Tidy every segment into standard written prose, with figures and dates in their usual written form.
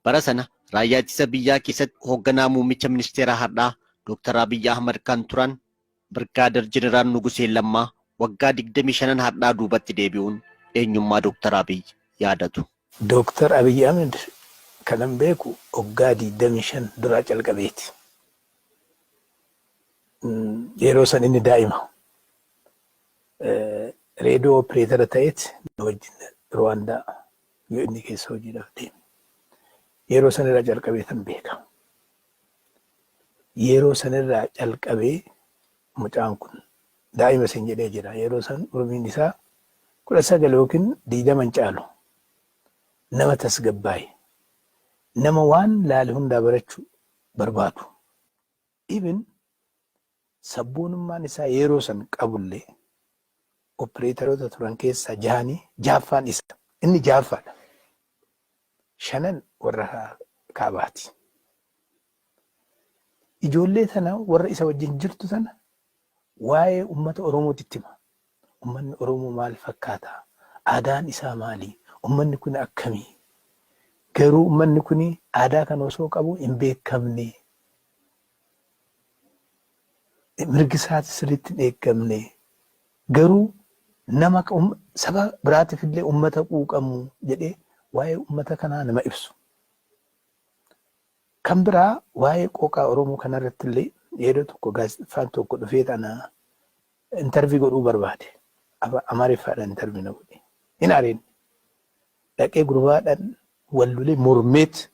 Bara sana raayyaa ittisa biyyaa keessatti hoogganaa muummicha ministeeraa har'aa Dr. Abiyyi Ahmad kan turan Birgaader Jeneraal Nugusee Lammaa waggaa 25 har'aa duubatti deebi'uun eenyummaa Dr. Abiy yaadatu. Dooktar Abiyyi Ahmed kanan beeku waggaa 25 duraa calqabeeti. Yeroo san inni daa'ima. Reediyoo opereetara ta'eet na wajjin Ruwaandaa yoo inni keessa hojiidhaaf deeme. Yeroo sanirraa calqabeetan beeka. Yeroo sanirraa calqabee mucaan kun daa'ima sin jedhee jira. Yeroo san umriin isaa 19 yookiin 20 hin caalu. Nama tasgabbaa'e. Nama waan laale hundaa barachuu barbaadu. Even sabboonummaan isaa yeroo san qabullee opereetaroota turan keessaa jahanii jahaffaan isa. Inni jahaffaadha. Shanan warra kaabaati. Ijoollee tana warra isa wajjin jirtu tana waa'ee ummata Oromootti itti hima. Ummanni Oromoo maal fakkaata? Aadaan isaa maali? Ummanni kun akkamii? Garuu ummanni kun aadaa kana osoo qabu hin beekamne. Mirgi isaati sirriitti hin eeggamne. Garuu nama saba biraatiif illee ummata quuqamu jedhee waa'ee ummata kanaa nama ibsu. Kan biraa waa'ee qooqaa Oromoo kanarratti illee yeroo tokko gaazexessaan tokko dhufee ana interview godhuu barbaade. Amaariffaadhaan interview na godhe. Hin aareen. Dhaqee gurbaadhaan wal lolee mormeet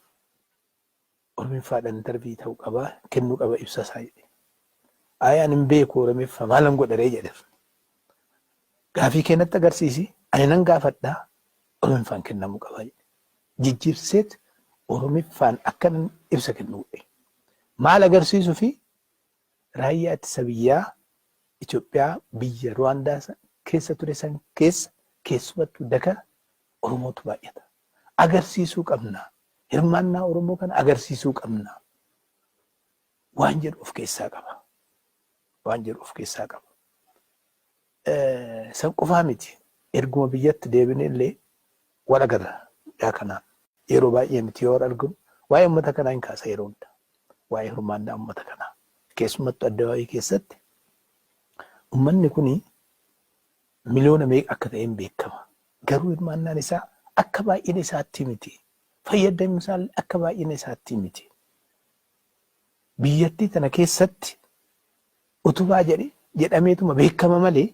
Oromiffaadhaan interview ta'uu qaba, kennuu qaba ibsa isaa jedhe. Ayi ani hin beeku Oromiffa maalan godha ree jedhe. Gaafii kee natti agarsiisi ani nan gaafadha Oromiffaan kennamuu qaba jedhe. Jijjiirseet Oromiffaan akka ibsa kennu godhe. Maal agarsiisuu fi raayyaa ittisa biyyaa Itoophiyaa biyya Ruwaandaa keessa ture san keessa keessumattuu dakara Oromootu baay'ata. Agarsiisuu qabna. Hirmaannaa Oromoo kana agarsiisuu qabna. Waan jedhu of keessaa qaba. Waan jedhu of keessaa qaba. San qofaa miti. Erguma biyyatti deebine illee wal agarra mucaa kanaan. Yeroo baay'ee miti yoo wal arginu waa'ee uummata kanaa hin kaasa yeroo hunda. Waa'ee hirmaannaa uummata kanaa. Keessumattuu addabaaba'ii keessatti uummanni kuni miliyoona meeqa akka ta'e hin beekama. Garuu hirmaannaan isaa akka baay'ina isaatti miti. Fayyadamni isaa akka baay'ina isaatti miti. Biyyattii tana keessatti utubaa jedhe jedhameetuma beekama malee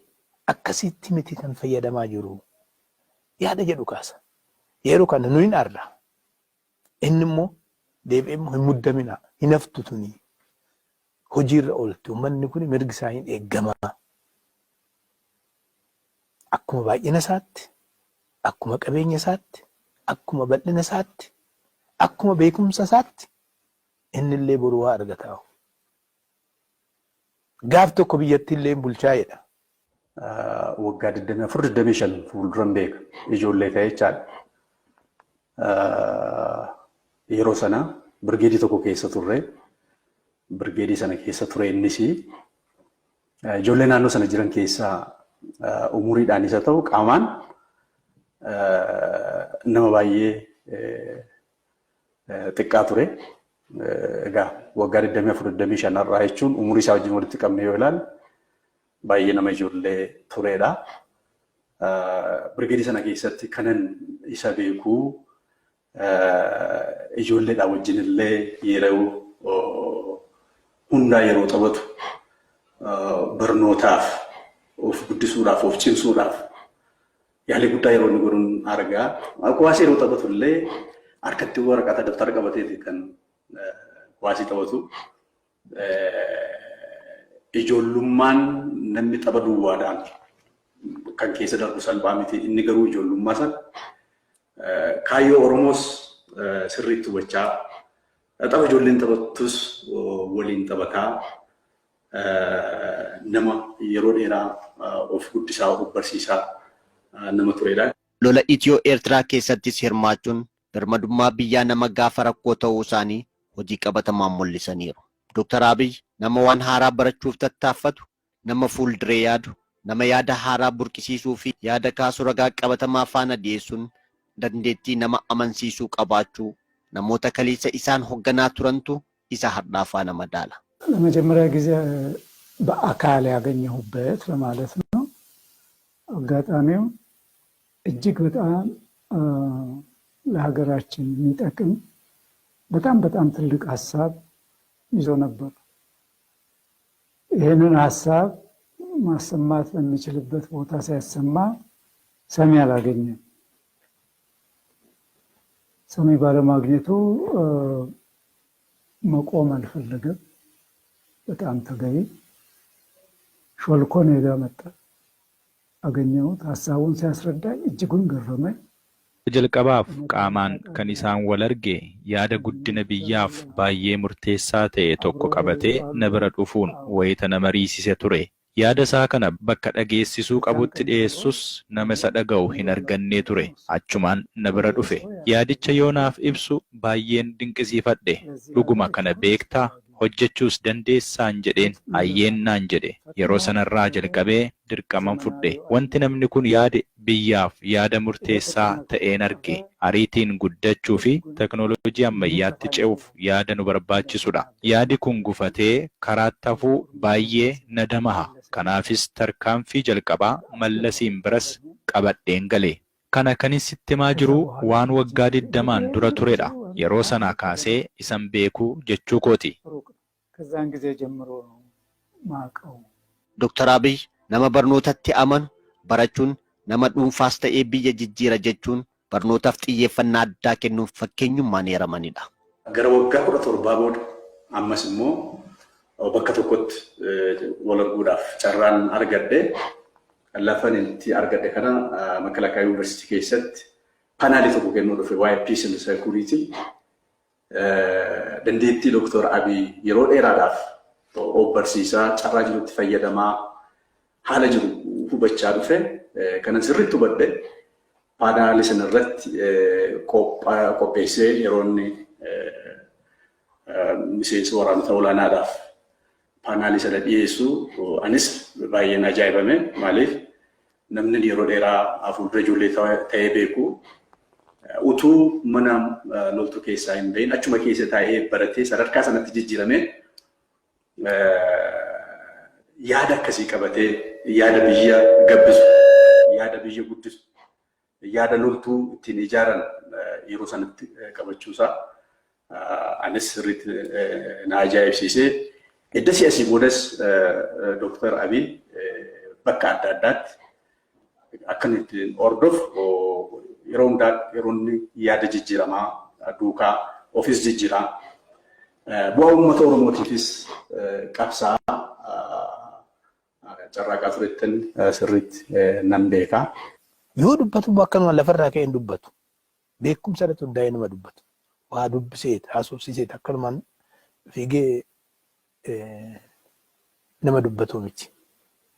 akkasitti miti kan fayyadamaa jiru. Yaada jedhu kaasa. Yeroo kana nu hin aarra. Inni immoo deebi'ee immoo hin muddaminaa, hin haftu tuni. Hojiirra oolti. Uummanni kun mirgi isaa hin eegamaa. Akkuma baay'ina isaatti, akkuma qabeenya isaatti, akkuma bal'ina isaatti, akkuma beekumsa isaatti inni illee boru waa argataa. Gaaf tokko biyyattii illee bulchaa jedha. Waggaa 24 25 fuulduran beeka. Ijoollee ta'e jechaadha. Yeroo sana birgeedii tokko keessa turre. Birgeedii sana keessa ture innis ijoollee naannoo sana jiran keessaa umuriidhaan isa ta'u qaamaan nama baay'ee xiqqaa ture. Egaa waggaa 24 25 har'aa jechuun umurii isaa wajjin walitti qabne yoo ilaalle baay'ee nama ijoollee turedha. Birgeedii sana keessatti kanan isa beeku ijoolleedhaa wajjin illee yeroo hundaa yeroo taphatu barnootaaf of guddisuudhaaf of cimsuudhaaf yaalii guddaa yeroo inni godhuun argaa. Kuwaasii yeroo taphatu illee harkatti waraqata dabtara qabateeti kan kuwaasii taphatu. Ijoollummaan namni tapha duwwaadhaan kan keessa darbu salphaa miti. Inni garuu ijoollummaa sana kaayyoo Oromoos sirriitti hubachaa tapha ijoolleen taphattus waliin taphataa nama yeroo dheeraa of guddisaa of barsiisaa nama turedha. Lola Itiyoo-Eertiraa keessattis hirmaachuun birmadummaa biyyaa nama gaafa rakkoo ta'uu isaanii hojii qabatamaan mul'isaniiru. Dr. Abiy nama waan haaraa barachuuf tattaaffatu, nama fuulduree yaadu, nama yaada haaraa burqisiisuu fi yaada kaasu ragaa qabatamaa faana dhiyeessuun dandeettii nama amansiisuu qabaachuu Namoota kaleessa isaan hogganaa turantu isa har'aa faana madaala. ለመጀመሪያ ጊዜ በአካል ያገኘሁበት ለማለት ነው። አጋጣሚው እጅግ በጣም ለሀገራችን የሚጠቅም በጣም በጣም ትልቅ ሀሳብ ይዞ ነበር። ይህንን ሀሳብ ማሰማት በሚችልበት ቦታ ሲያሰማ ሰሚ አላገኘም። ሰሚ ባለማግኘቱ መቆም አልፈለገም። በጣም ተገቢ ሾልኮ እኔ ጋ መጣ። አገኘሁት። ሀሳቡን ሲያስረዳኝ እጅጉን ገረመኝ። Jalqabaaf qaamaan kan isaan wal arge yaada guddina biyyaaf baay'ee murteessaa ta'e tokko qabatee na bira dhufuun wayita na mariisise ture. Yaada isaa kana bakka dhageessisuu qabutti dhiyeessus nama isa dhaga'u hin argannee ture. Achumaan na bira dhufe. Yaadicha yoo naaf ibsu baay'een dinqisiifadhe. Dhuguma kana beektaa? Hojjechuus dandeessaan jedheen. Ayyeen naan jedhe. Yeroo sanarraa jalqabee dirqaman fudhe. Wanti namni kun yaade biyyaaf yaada murteessaa ta'een arge. Ariitiin guddachuu fi teknooloojii ammayyaatti ce'uuf yaada nu barbaachisudha. Yaadi kun gufatee karaatti hafuu baay'ee na damaha. Kanaafis tarkaanfii jalqabaa Mallasiin biras qabadheen gale. Kana kan sitti himaa jiru waan waggaa 20n dura turedha. Yeroo sanaa kaasee isan beekuu jechuu kooti. ከዛን ጊዜ ጀምሮ ነው ማቀው። Dr. Abiy nama barnootatti amanu, barachuun nama dhuunfaas ta'ee biyya jijjiira jechuun barnootaaf xiyyeeffannaa addaa kennuun fakkeenyummaan eeramanidha. Gara waggaa 17 booda ammas immoo bakka tokkotti wal arguudhaaf carraan argadhe. Lafan itti argadhe kana Makalaakaa Yuunivarsiitii keessatti paanaalii tokko kennuu dhufe waa'ee Peace and Security. Dandeettii Dooktor Abiy yeroo dheeraadhaaf of barsiisaa, carraa jirutti fayyadamaa, haala jiru hubachaa dhufe. Kanan sirriitti hubadhe paanaalii sana irratti qopheessee yeroo inni miseensa waraanota olaanaadhaaf paanaalii sana dhiyeessu anis baay'een ajaa'ibame. Maaliif, namni yeroo dheeraa fuuldura ijoollee ta'ee beeku utuu mana loltuu keessaa hin bahin achuma keessa taa'ee baratee sadarkaa sanatti jijjiirame yaada akkasii qabatee, yaada biyya gabbisu, yaada biyya guddisu, yaada loltuu ittiin ijaaran yeroo sanatti qabachuusaa anis sirriitti na ajaa'ibsiisee. Eddasii asii boodas Dooktar Abiy bakka adda addaatti akka nuti hordofu yeroo hundaa yeroo inni yaada jijjiiramaa duukaa ofis jijjiiraa, bu'aa uummata Oromootiifis qabsaa carraaqaa turettan sirriitti nan beekaa. Yoo dubbatu akkanuma lafarraa ka'een dubbatu. Beekumsa irratti hundaa'ee nama dubbatu. Waa dubbiseet haasofsiiseet akkanumaan fiigee nama dubbatu miti.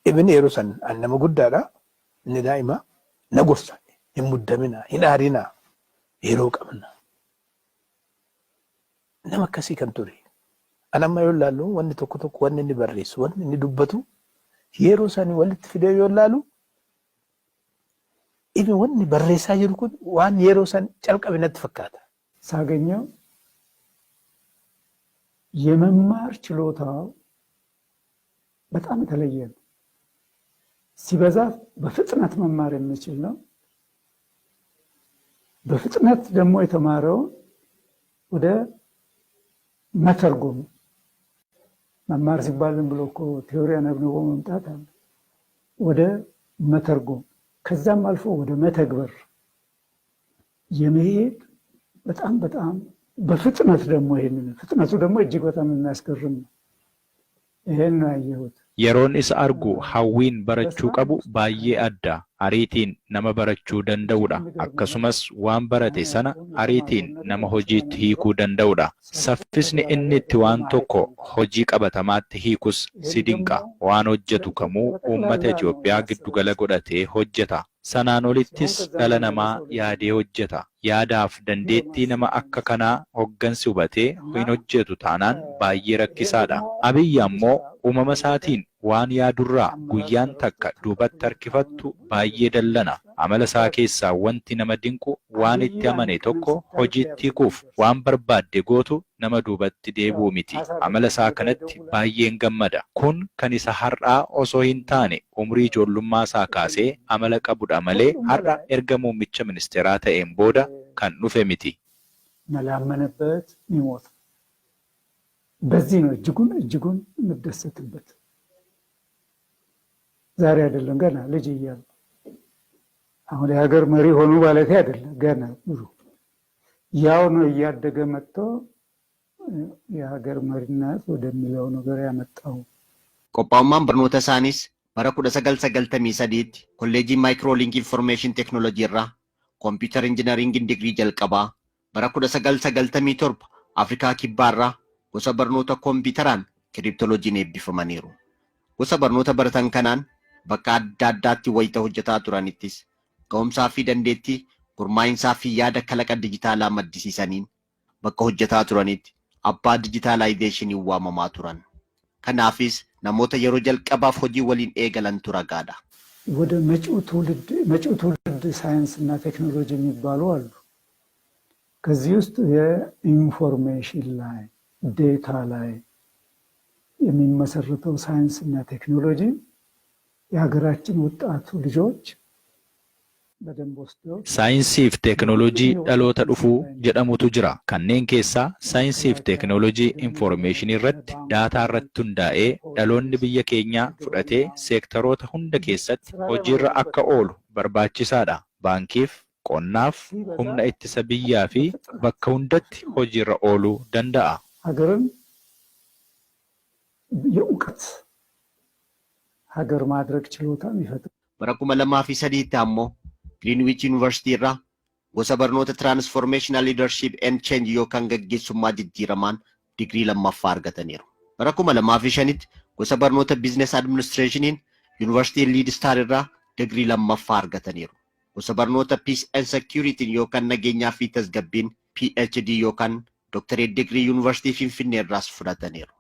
Ibni yeroo san an nama guddaadha. Inni daa'ima na gorsa. Hin muddamina, hin aarina, yeroo qabna. Nama akkasii kan ture. An amma yoo ilaallu wanni tokko tokko, wanni inni barreessu, wanni inni dubbatu yeroo sanii walitti fidee yoo ilaalu, inni wanni barreessaa jiru kun waan yeroo san calqabe natti fakkaata. ሳገኘው የመማር ችሎታው በጣም የተለየ ነው። ሲበዛ በፍጥነት መማር የሚችል ነው። በፍጥነት ደግሞ የተማረውን ወደ መተርጎም፣ መማር ሲባል ዝም ብሎ እኮ theory አነብንቦ መምጣት አለ። ወደ መተርጎም ከዛም አልፎ ወደ መተግበር የመሄድ በጣም በጣም በፍጥነት ደግሞ ይሄንን ፍጥነቱ ደግሞ እጅግ በጣም የሚያስገርም ነው። ይሄን ነው ያየሁት። Yeroon isa argu hawwiin barachuu qabu baay'ee adda. Ariitiin nama barachuu danda'udha. Akkasumas waan barate sana ariitiin nama hojiitti hiikuu danda'udha. Saffisni inni itti waan tokko hojii qabatamaatti hiikus si dinqa. Waan hojjetu kamuu uummata Itoophiyaa giddugala godhatee hojjeta. Sanaan olittis dhala namaa yaadee hojjeta. Yaadaaf dandeettii nama akka kanaa hoggansi hubatee hin hojjetu taanaan baay'ee rakkisaadha. Abiyyi ammoo uumama isaatiin Waan yaadurraa guyyaan takka duubatti harkifattu baay'ee dallana. Amala isaa keessaa wanti nama dinqu waan itti amane tokko hojiitti hiikuuf waan barbaadde gootu nama duubatti deebi'u miti. Amala isaa kanatti baay'een gammada. Kun kan isa har'aa osoo hin taane umrii ijoollummaa isaa kaasee amala qabudha malee har'a erga muummicha ministeeraa ta'een booda kan dhufe miti. ላመነበት የሚሞት በዚህ ነው እጅጉን እጅጉን የምደሰትበት። ዛሬ አይደለም ገና ልጅ እያሉ አሁን የሀገር መሪ ሆኑ ማለት አይደለም። ገና ብዙ ያው ነው እያደገ መጥቶ የሀገር መሪነት ወደሚለው ነገር ያመጣው። Qophaa'ummaan barnoota isaaniis bara 1993tti kolleejii Maayikiroolinki Information Technology irraa Computer Engineeringiin digirii jalqabaa, bara 1997 Afrikaa Kibbaa irraa gosa barnoota kompiitaraan kiriptoloojiin eebbifamaniiru. Gosa barnoota baratan kanaan bakka adda addaatti wayita hojjetaa turanittis ga'umsaa fi dandeettii gurmaa'insaa fi yaada kalaqa dijitaalaa maddisiisaniin bakka hojjetaa turanitti abbaa dijitaalaayizeeshinii waamamaa turan. Kanaafis namoota yeroo jalqabaaf hojii waliin eegalantu ragaadha. ወደ መጪው ትውልድ ሳይንስ እና ቴክኖሎጂ የሚባሉ አሉ። ከዚህ ውስጥ የ information ላይ data ላይ የሚመሰረተው ሳይንስ እና ቴክኖሎጂ የሀገራችን ወጣቱ ልጆች በደንብ ወስደው Saayinsii fi teekinooloojii dhaloota dhufuu jedhamutu jira. Kanneen keessaa saayinsii fi teekinooloojii infoormeeshinii irratti daataa irratti hundaa'ee dhaloonni biyya keenyaa fudhatee seektaroota hunda keessatti hojiirra akka oolu barbaachisaadha. Baankiif, qonnaaf, humna ittisa biyyaa fi bakka hundatti hojiirra ooluu danda'a. ሀገርን የእውቀት ሀገር ማድረግ ችሎታ የሚፈጥር Bara 2003tti ammoo Greenwich University irraa gosa barnoota Transformational Leadership and Change yookaan gaggeessummaa jijjiiramaan digirii lammaffaa argataniiru. Bara 2005tti gosa barnoota Business Administrationiin Yuunivarsiitii Lead Star irraa digirii lammaffaa argataniiru. Gosa barnoota Peace and Security yookaan nageenyaa fi tasgabbiin PhD yookaan Doctorate digirii Yuunivarsiitii Finfinnee irraas fudhataniiru.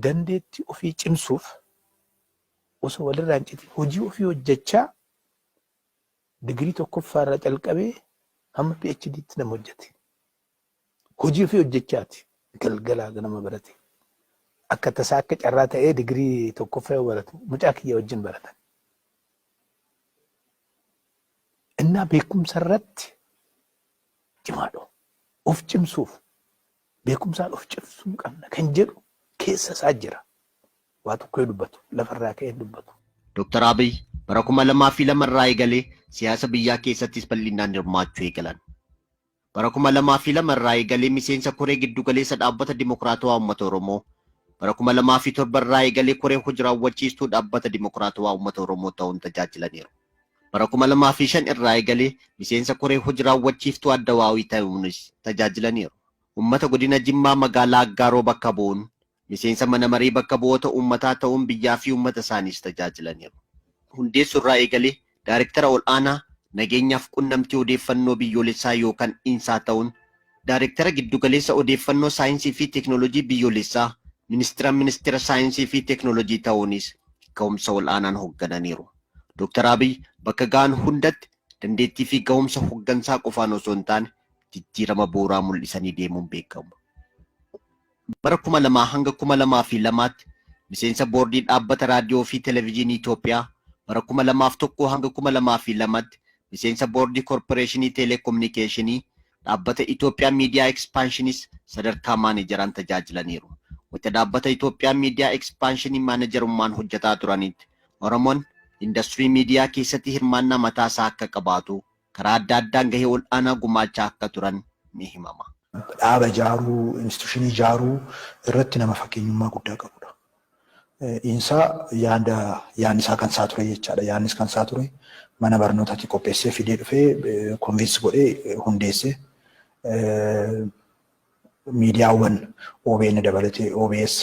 Dandeettii ofii cimsuuf osoo walirraa hin citin hojii ofii hojjechaa digirii tokkoffaa irraa calqabee hamma PhD'tti nama hojjete. Hojii ofii hojjechaati galgalaa ganama barate. Akka tasaa akka carraa ta'ee digirii tokkoffaa yoo baratu mucaa kiyya wajjin baratan. Innaa beekumsa irratti cimaadha. Of cimsuuf beekumsaan of cimsuu qabna kan jedhu keessa isaa jira. Waa tokko yoo dubbatu lafarraa ka'ee dubbatu. Dooktar Abiy bara 2002 irraa eegalee siyaasa biyyaa keessattis bal'inaan hirmaachuu eegalan. Bara 2002 irraa eegalee miseensa koree giddugaleessa Dhaabbata Dimokiraatawaa Uummata Oromoo, bara 2007 irraa eegalee koree hojii raawwachiistuu Dhaabbata Dimokiraatawaa Uummata Oromoo ta'uun tajaajilaniiru. Bara 2005 irraa eegalee miseensa koree hojii raawwachiiftuu Addawaawii ta'uunis tajaajilaniiru. Uummata godina Jimmaa magaalaa Aggaaroo bakka bu'uun miseensa mana marii bakka bu'oota uummataa ta'uun biyyaa fi uummata isaaniis tajaajilaniiru. Hundeessuu irraa eegalee daayirektara ol aanaa nageenyaaf qunnamtii odeeffannoo biyyoolessaa yookaan INSAA ta'uun, daayirektara giddugaleessa odeeffannoo saayinsii fi teekinooloojii biyyoolessaa ministeera saayinsii fi teekinooloojii ta'uunis ga'umsa ol aanaan hooggananiiru. Dooktar Abiy bakka ga'an hundatti dandeettii fi ga'umsa hooggansaa qofaan osoo hin taane jijjiirama bu'uuraa mul'isanii deemuun beekamu. Bara 2000 hanga 2002tti miseensa boordii Dhaabbata Raadiyoo fi Televezyiinii Itoophiyaa, bara 2001 hanga 2002tti miseensa boordii Koorporeeshinii Teeleekoominikeeshinii, Dhaabbata Itoophiyaa Miidiyaa Ekspaanshiniis sadarkaa maanejaraan tajaajilaniiru. Wayita Dhaabbata Itoophiyaa Miidiyaa Ekspaanshini maanejarummaan hojjetaa turanitti Oromoon industirii miidiyaa keessatti hirmaannaa mataa isaa akka qabaatu karaa adda addaan gahee ol'aanaa gumaachaa akka turan ni himama. Dhaaba ijaaruu, instituushinii ijaaruu irratti nama fakkeenyummaa guddaa qabudha. Insaa yaada yaadni isaa kan isaa ture jechaadha. Yaadnis kan isaa ture mana barnootaatti qopheessee fidee dhufee convince godhee hundeessee miidiyaawwan OBN dabalatee OBS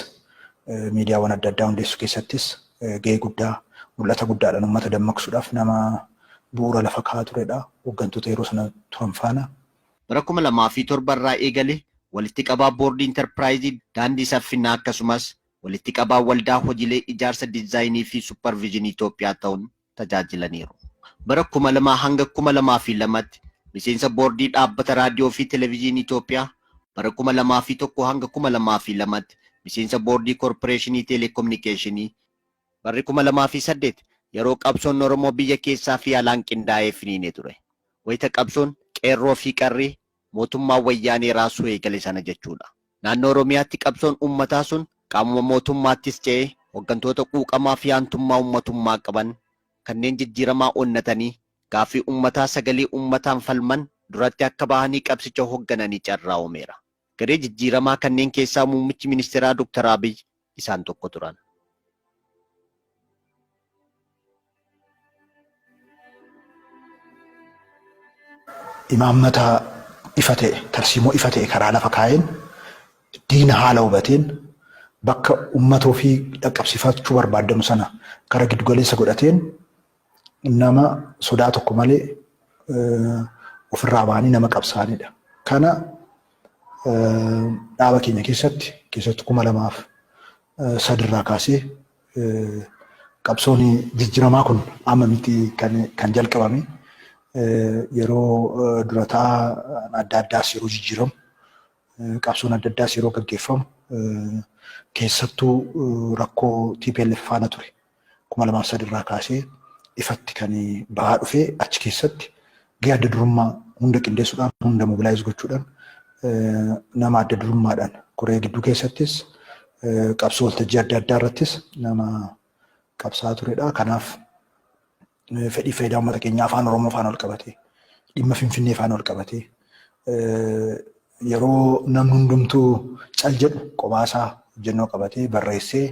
miidiyaawwan adda addaa hundeessuu keessattis gahee guddaa mul'ata guddaadhaan uummata dammaqsuudhaaf nama bu'uura lafa kaa'aa turedha. Hooggantoota yeroo sana turan faana. Bara 2007 irraa eegalee walitti qabaa boordii intarpiraayizii daandii saffinaa akkasumas Walitti qabaa waldaa hojiilee ijaarsa diizaayinii fi supparviizinii Itoophiyaa ta'uun tajaajilaniiru. Bara 2000 hanga 2002tti miseensa boordii dhaabbata raadiyoo fi televezyiinii Itoophiyaa, bara 2001 hanga 2002tti miseensa boordii koorporeeshinii teeleekoominikeeshinii. Barri 2008 yeroo qabsoon Oromoo biyya keessaa fi alaan qindaa'ee finiinee ture. Wayita qabsoon qeerroo fi qarree mootummaa wayyaanee raasuu eegale sana jechuudha. Naannoo Oromiyaatti qabsoon uummataa sun qaamuma mootummaattis ce'ee hooggantoota quuqamaa fi aantummaa uummatummaa qaban kanneen jijjiiramaa onnatanii gaaffii uummataa sagalee uummataan falman duratti akka bahanii qabsicha hooggananii carraa uumeera. Garee jijjiiramaa kanneen keessaa muummichi ministeeraa Dr. Abiy isaan tokko turan. Imaammata ifa ta'e, tarsiimoo ifa ta'e karaa lafa kaa'een, diina haala hubateen, bakka uummata ofii dhaqqabsiifachuu barbaadamu sana gara giddugaleessa godhateen, nama sodaa tokko malee ofirraa ba'anii nama qabsaa'anidha. Kana dhaaba keenya keessatti, keessattuu 2003rraa kaasee, qabsoon jijjiiramaa kun amma miti kan jalqabame. Yeroo durataa adda addaas yeroo jijjiiramu, qabsoon adda addaas yeroo gaggeeffamu, keessattuu rakkoo TPLF faana ture 2003rraa kaasee ifatti kan bahaa dhufee, achi keessatti gahee adda durummaa hunda qindeessuudhaan, hunda mobilize gochuudhaan, nama adda durummaadhaan koree gidduu keessattis qabsoo waltajjii adda addaa irrattis nama qabsaa turedha. Kanaaf fedhii faayidaa uummata keenyaa afaan Oromoo faana wal qabatee, dhimma Finfinnee faana wal qabatee, yeroo namni hundumtuu cal jedhu qobaasaa hojjennoo qabatee, barreessee,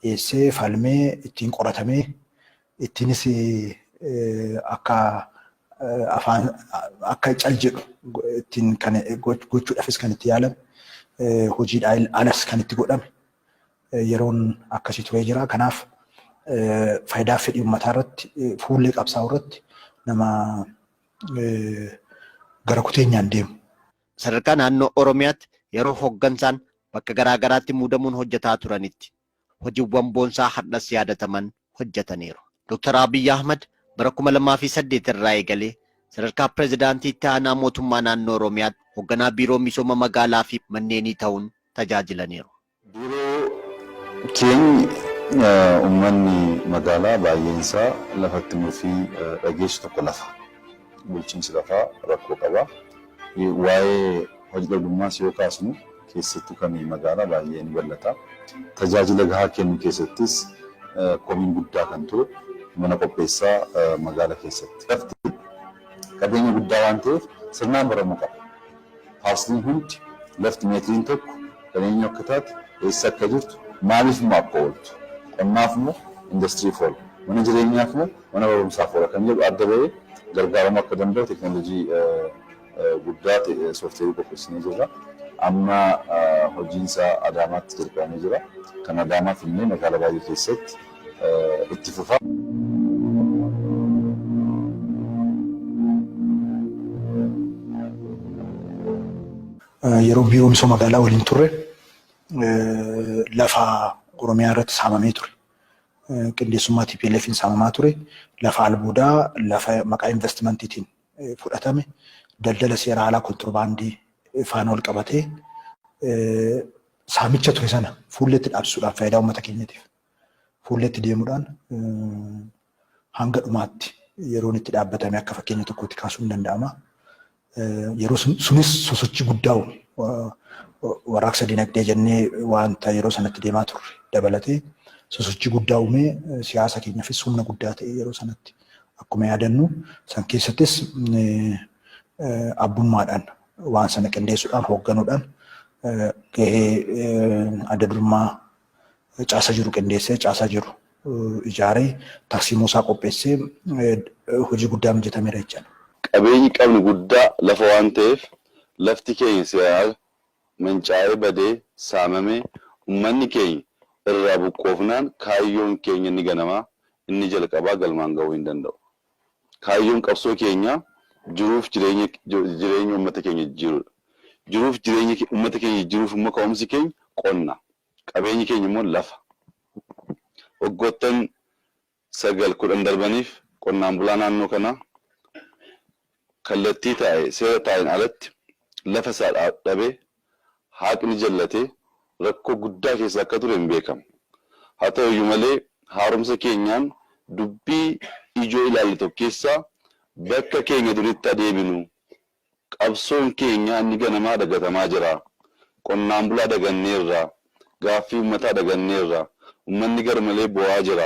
dhiyeessee, falmee, ittiin qoratamee, ittiinis akka afaan akka cal jedhu ittiin kan gochuudhaafis kan itti yaalame, hojiidhaan alas kan itti godhame yeroon akkasii turee jira. Kanaaf faayidaa fedhii uummataa irratti fuullee qabsaa'uu irratti nama gara kuteenyaan deemu. Sadarkaa naannoo Oromiyaatti yeroo hooggansaan bakka garaa garaatti muudamuun hojjetaa turanitti hojiiwwan boonsaa har'as yaadataman hojjetaniiru. Dr. Abiy Ahmad bara 2008 irraa eegalee sadarkaa pirezidaantii itti aanaa mootummaa naannoo Oromiyaatti hoogganaa biiroo misooma magaalaa fi manneenii ta'uun tajaajilaniiru. Biiroo keenyi uummanni magaalaa baay'een isaa lafatti murtii dhageessu tokko lafa. Bulchiinsi lafaa rakkoo qaba. Waa'ee hojii dhabdummaas yoo kaasnu, keessattuu kan magaalaa baay'ee ni bal'ata. Tajaajila gahaa kennuu keessattis komiin guddaa kan ture mana qopheessaa magaala keessatti. Lafti qabeenya guddaa waan ta'eef sirnaan baramuu qaba. Paarsiin hundi lafti meetiriin tokko kan eenyu akka taate, eessa akka jirtu, maaliif immoo akka ooltu, qonnaaf immoo indastiriif oola, mana jireenyaaf immoo mana barumsaaf oola kan jedhu adda bahee gargaaramuu akka danda'u teekinooloojii guddaa sooftiweerii qopheessinee jirra. Amma hojiinsaa Adaamaatti jalqabamee jira. Kan Adaamaa finnee magaalaa baay'ee keessatti itti fufa. Yeroo biiroo misooma magaalaa waliin turre lafa Oromiyaa irratti saamamee ture. Qindeessummaa TPLFin saamamaa ture. Lafa albuudaa, lafa maqaa investimantiitiin fudhatame, daldala seera alaa kontirbaandii faana wal qabatee saamicha ture sana fuulleetti dhaabsisuudhaan, faayidaa uummata keenyatiif fuulleetti deemuudhaan hanga dhumaatti yeroon itti dhaabbatame akka fakkeenya tokkootti kaasuun ni danda'ama. Yeroo sunis sosochii guddaa uume. Warraaqsa dinagdee jennee wanta yeroo sanatti deemaa turre dabalatee sosochii guddaa uumee, siyaasa keenyaafis humna guddaa ta'e. Yeroo sanatti akkuma yaadannu san keessattis abbummaadhaan waan sana qindeessuudhaan, hoogganuudhaan, gahee adda durummaa caasa jiru qindeessee, caasaa jiru ijaaree, tarsiimoo isaa qopheessee hojii guddaan hojjetameera jechaadha. Qabeenyi qabnu guddaa lafa waan ta'eef, lafti keenya seeraan mancaa'ee, badee, saamamee, uummanni keenya irraa buqqoofnaan kaayyoon keenya inni ganamaa, inni jalqabaa galmaan gahuu hin danda'u. Kaayyoon qabsoo keenyaa jiruuf jireenya uummata keenya jijjiiruudha. Jiruuf jireenya uummata keenya jijjiiruuf immoo ka'umsi keenya qonna. Qabeenyi keenya immoo lafa. Waggoottan 9, 10 darbaniif qonnaan bulaa naannoo kanaa kallattii taa'e seera taa'een alatti lafa isaa dhabee haqni jallatee rakkoo guddaa keessa akka ture hin beekama. Haa ta'u iyyuu malee haaromsa keenyaan dubbii ijoo ilaalle tokko keessaa bakka keenya duriitti adeeminu qabsoon keenya inni ganamaa dagatamaa jira. Qonnaan bulaa daganneerra. Gaaffii uummataa daganneerra. Uummanni garmalee boo'aa jira.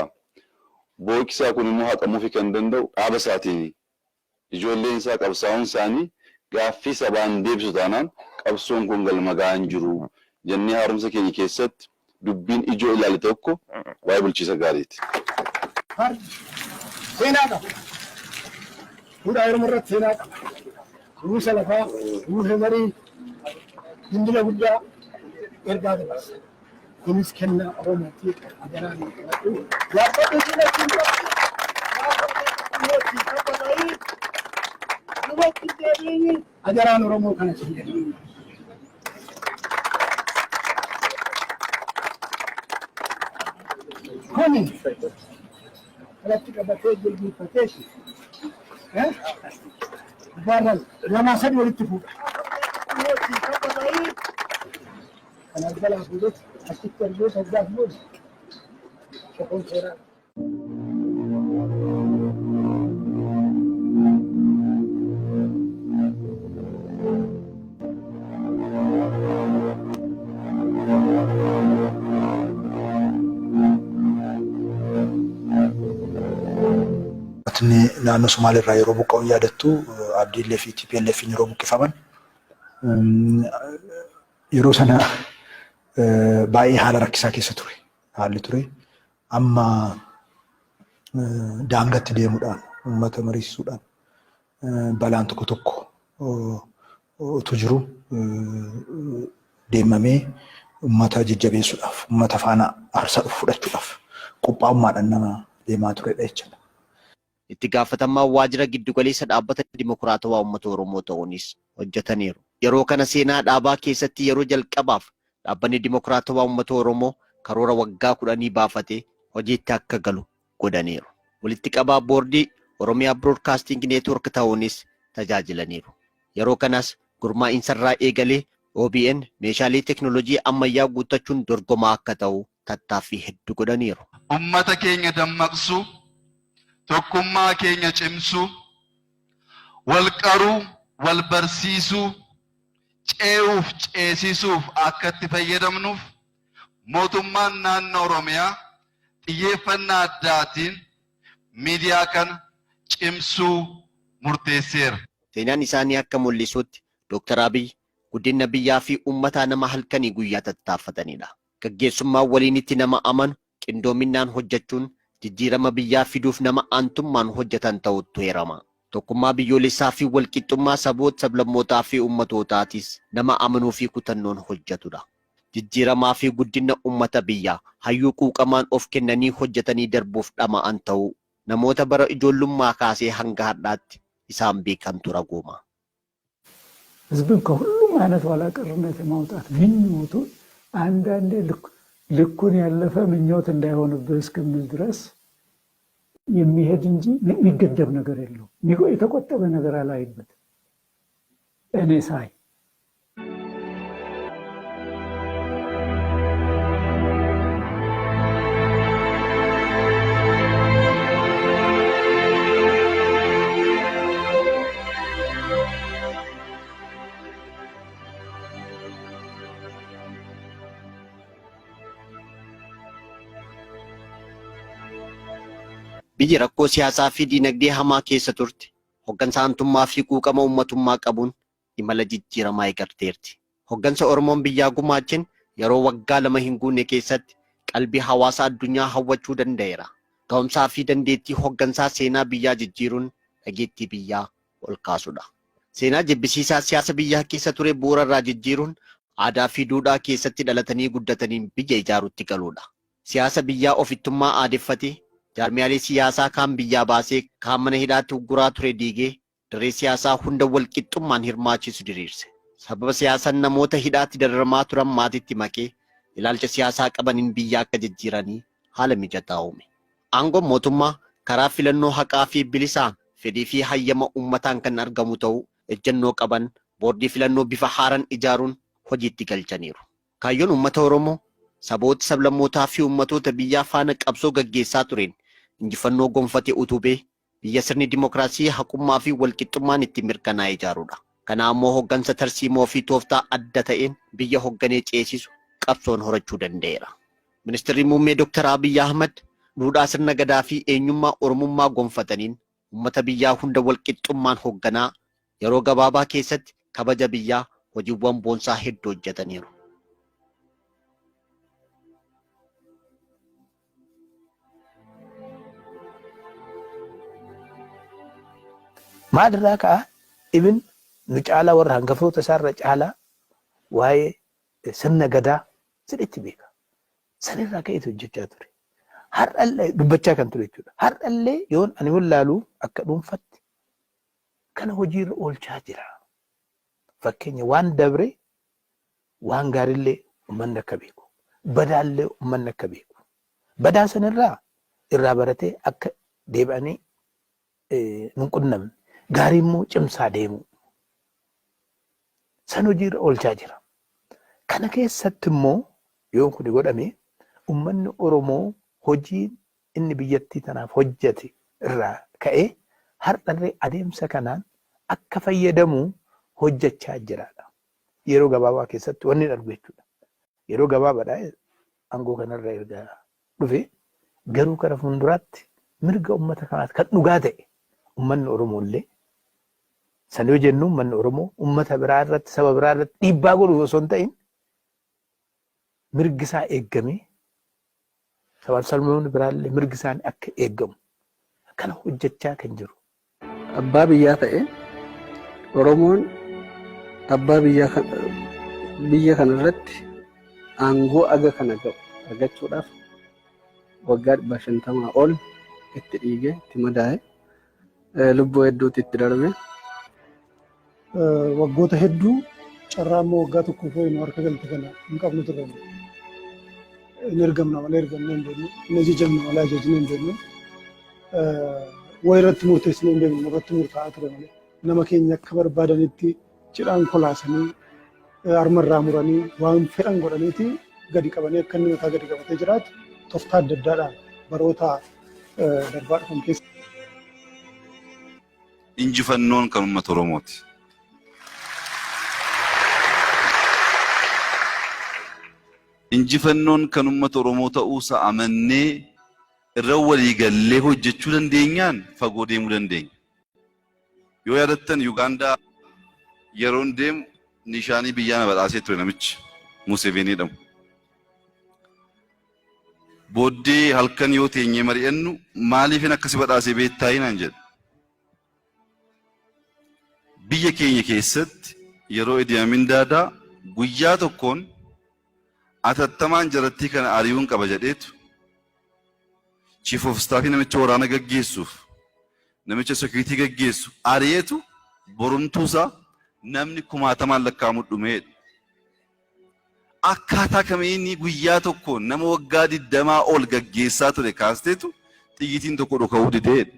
Boo'ichi isaa kun immoo haqamuufii kan danda'u dhaaba isaatiini. Ijoolleen isaa qabsaa'uun isaanii gaaffii sabaa hin deebisu taanaan qabsoon kun galma ga'aa hin jiru jennee haaromsa keenya keessatti dubbiin ijoo ilaalle tokko waa'ee bulchiisa gaariiti. Fardi seenaa qaba. Fuudhaa heeruma irratti seenaa qaba. Uwwisa lafaa, uwwisa marii, dindina guddaa ergaa dabarsa. Kunis kennaa Oromooti. Adaraan qabadhu. Yaabbadhu cinachuun qabdu. Duubatti deebiin adaraan Oromoo kana si jedha. Kuni alatti qabatee jilbiinfatee gubbaarraan lamaa sadi walitti fuudha. Kanaaf jalaa fuudhetti achitti ergee saggaaf booda soqoon seeraa. Uummatni naannoo Somaalee irraa yeroo buqqa'u yaadattu, Abdiillee fi TPLF yeroo buqqifaman yeroo sana baay'ee haala rakkisaa keessa ture haalli ture. Amma daangatti deemuudhaan uummata mariisisuudhaan balaan tokko tokko utuu jiru deemamee uummata jajjabeessuudhaaf, uummata faana aarsaa dhufu fudhachuudhaaf qophaa'ummaadhaan nama deemaa turedha jechuudha. Itti gaafatamaa waajjira giddugaleessa Dhaabbata Dimokiraatawaa Uummata Oromoo ta'uunis hojjetaniiru. Yeroo kana seenaa dhaabaa keessatti yeroo jalqabaaf Dhaabbanni Dimokiraatawaa Uummata Oromoo karoora waggaa 10 baafatee hojiitti akka galu godhaniiru. Walitti qabaa boordii Oromiyaa Broadcasting Network ta'uunis tajaajilaniiru. Yeroo kanas gurmaa'insarraa eegalee OBN meeshaalee teknoolojii ammayyaa guuttachuun dorgomaa akka ta'u tattaaffii hedduu godhaniiru. Ummata keenya dammaqsuu, tokkummaa keenya cimsuu, wal qaruu, wal barsiisuu, cee'uuf ceesisuuf akka itti fayyadamnuuf mootummaan naannoo Oromiyaa xiyyeeffannaa addaatiin miidiyaa kana cimsuu murteesseera. Seenaan isaanii akka mul'isutti Dooktar Abiy guddina biyyaa fi uummataa nama halkanii guyyaa tattaaffatanidha. Gaggeessummaa waliinitti nama amanu, qindoominnaan hojjechuun jijjiirama biyyaa fiduuf nama aantummaan hojjetan ta'uttu eerama. Tokkummaa biyyoolessaa fi walqixxummaa saboota, sablammootaa fi uummatootaatiis nama amanuu fi kutannoon hojjetudha. Jijjiiramaa fi guddina uummata biyyaa hayyuu quuqamaan of kennanii hojjetanii darbuuf dhama'an ta'uu namoota bara ijoollummaa kaasee hanga har'aatti isaan beekantu ragooma. ህዝብን ከሁሉም አይነት ኋላ ቀርነት የማውጣት ምኞቱ አንዳንዴ ልኩን ያለፈ ምኞት እንዳይሆንብህ እስከሚል ድረስ የሚሄድ እንጂ የሚገደብ ነገር የለውም። የተቆጠበ ነገር አላይበት እኔ ሳይ። Biyyi rakkoo siyaasaa fi diinagdee hamaa keessa turte hoggansa aantummaa fi quuqama uummatummaa qabuun imala jijjiiramaa eegalteerti. Hoggansa Oromoon biyyaa gumaachin yeroo waggaa 2 hin guunne keessatti qalbii hawaasa addunyaa hawwachuu danda'eera. Ga'umsaa fi dandeettii hoggansaa seenaa biyyaa jijjiiruun dhageettii biyyaa ol kaasudha. Seenaa jibbisiisaa siyaasa biyyaa keessa ture bu'uura irraa jijjiiruun aadaa fi duudhaa keessatti dhalatanii guddataniin biyya ijaaruutti galuudha. Siyaasa biyyaa ofittummaa aadeffatee jaarmiyaalee siyaasaa kaan biyyaa baasee kaan mana hidhaatti ugguraa ture diigee dirree siyaasaa hunda walqixxummaan hirmaachisu diriirse. Sababa siyaasaan namoota hidhaatti dararamaa turan maatitti makee ilaalcha siyaasaa qabaniin biyya akka jijjiiranii haala mijataa uume. Aangoon mootummaa karaa filannoo haqaa fi bilisaan fedhii fi hayyama uummataan kan argamu ta'uu ejjennoo qaban boordii filannoo bifa haaraan ijaaruun hojiitti galchaniiru. Kaayyoon uummata Oromoo saboota, sablammootaa fi uummatoota biyyaa faana qabsoo gaggeessaa tureen injifannoo gonfate utubee biyya sirni dimookiraasii, haqummaa fi walqixxummaan itti mirkanaa'e ijaaruudha. Kana ammoo hoggansa tarsiimoo fi tooftaa adda ta'een biyya hogganee ceesisu qabsoon horachuu danda'eera. Ministeerri Muummee Dr. Abiyyi Ahmad duudhaa sirna gadaa fi eenyummaa Oromummaa gonfataniin uummata biyyaa hunda walqixxummaan hogganaa yeroo gabaabaa keessatti kabaja biyyaa hojiiwwan boonsaa hedduu hojjetaniiru. Maalirraa ka'a? Ibin nu caalaa, warra hangafoota isaarra caalaa waa'ee sirna gadaa sirriitti beeka. Sanirraa ka'eetu hojjechaa ture. Har'allee dubbachaa kan ture jechuudha. Har'allee yoon ani wallaalu akka dhuunfatti kana hojiirra oolchaa jira. Fakkeenya, waan dabre, waan gaariillee uummanni akka beeku, badaallee uummanni akka beeku. Badaa sanirraa irraa baratee akka deebi'anii nun qunnamne, gaarii immoo cimsaa deemuu. San hojiirra oolchaa jira. Kana keessatti immoo yoo kuni godhame, uummanni Oromoo hojiin inni biyyattii tanaaf hojjete irraa ka'ee har'allee adeemsa kanaan akka fayyadamu hojjechaa jiraadha. Yeroo gabaabaa keessatti wanni hin argu jechuudha. Yeroo gabaabaadha aangoo kanarra erga dhufe, garuu kara fuulduraatti mirga uummata kanaati kan dhugaa ta'e, uummanni Oromoo illee san yoo jennu, uummanni Oromoo uummata biraa irratti, saba biraa irratti dhiibbaa godhu osoo hin ta'in, mirgi isaa eeggamee, sabaaf sablammoonni biraallee mirgi isaanii akka eeggamu kana hojjechaa kan jiru. Abbaa biyyaa ta'e, Oromoon abbaa biyyaa biyya kanarratti aangoo aga kana ga'u argachuudhaaf waggaa 150 ol itti dhiigee, itti madaa'e, lubbuu hedduutti itti darbe. Waggoota hedduu carraa immoo waggaa tokko nu harka galte kana hin qabnu turre. Hin ergamna malee ergamnee hin beeknu. Hin ajajamna malee ajajnee hin beeknu. Waa irratti murteessinee hin beeknu, irratti murtaa'aa ture malee. Nama keenya akka barbaadanitti cidhaan kolaasanii, harmarraa muranii, waan fedhan godhaniiti gadi qabanii akka inni mataa gadi qabatee jiraatu tooftaa adda addaadhaan baroota darbaa dhufan keessa. Injifannoon kan uummata Oromooti. Injifannoon kan uummata Oromoo ta'uusaa amannee irra walii gallee hojjechuu dandeenyaan fagoo deemuu dandeenya. Yoo yaadattan, Yugaandaa yeroon deemu nishaanii biyyaa na badhaasee ture namichi Museveni jedhamu. Booddee halkan yoo teenyee mari'annu, "Maaliifin akkasi badhaasee beektaayi?" naan jedhe. Biyya keenya keessatti yeroo Idi Amin Daadaa guyyaa tokkoon atattamaan jarattii kana ari'uun qaba jedheetu chief of staffii, namicha waraana gaggeessuuf namicha security gaggeessu ari'eetu, borumtuusaa namni kumaatamaan lakkaa'amu dhumeedha. Akkaataa kamiin guyyaa tokko nama waggaa 20 ol gaggeessaa ture kaasteetu xiyyitiin tokko dhuka'uu dideedha.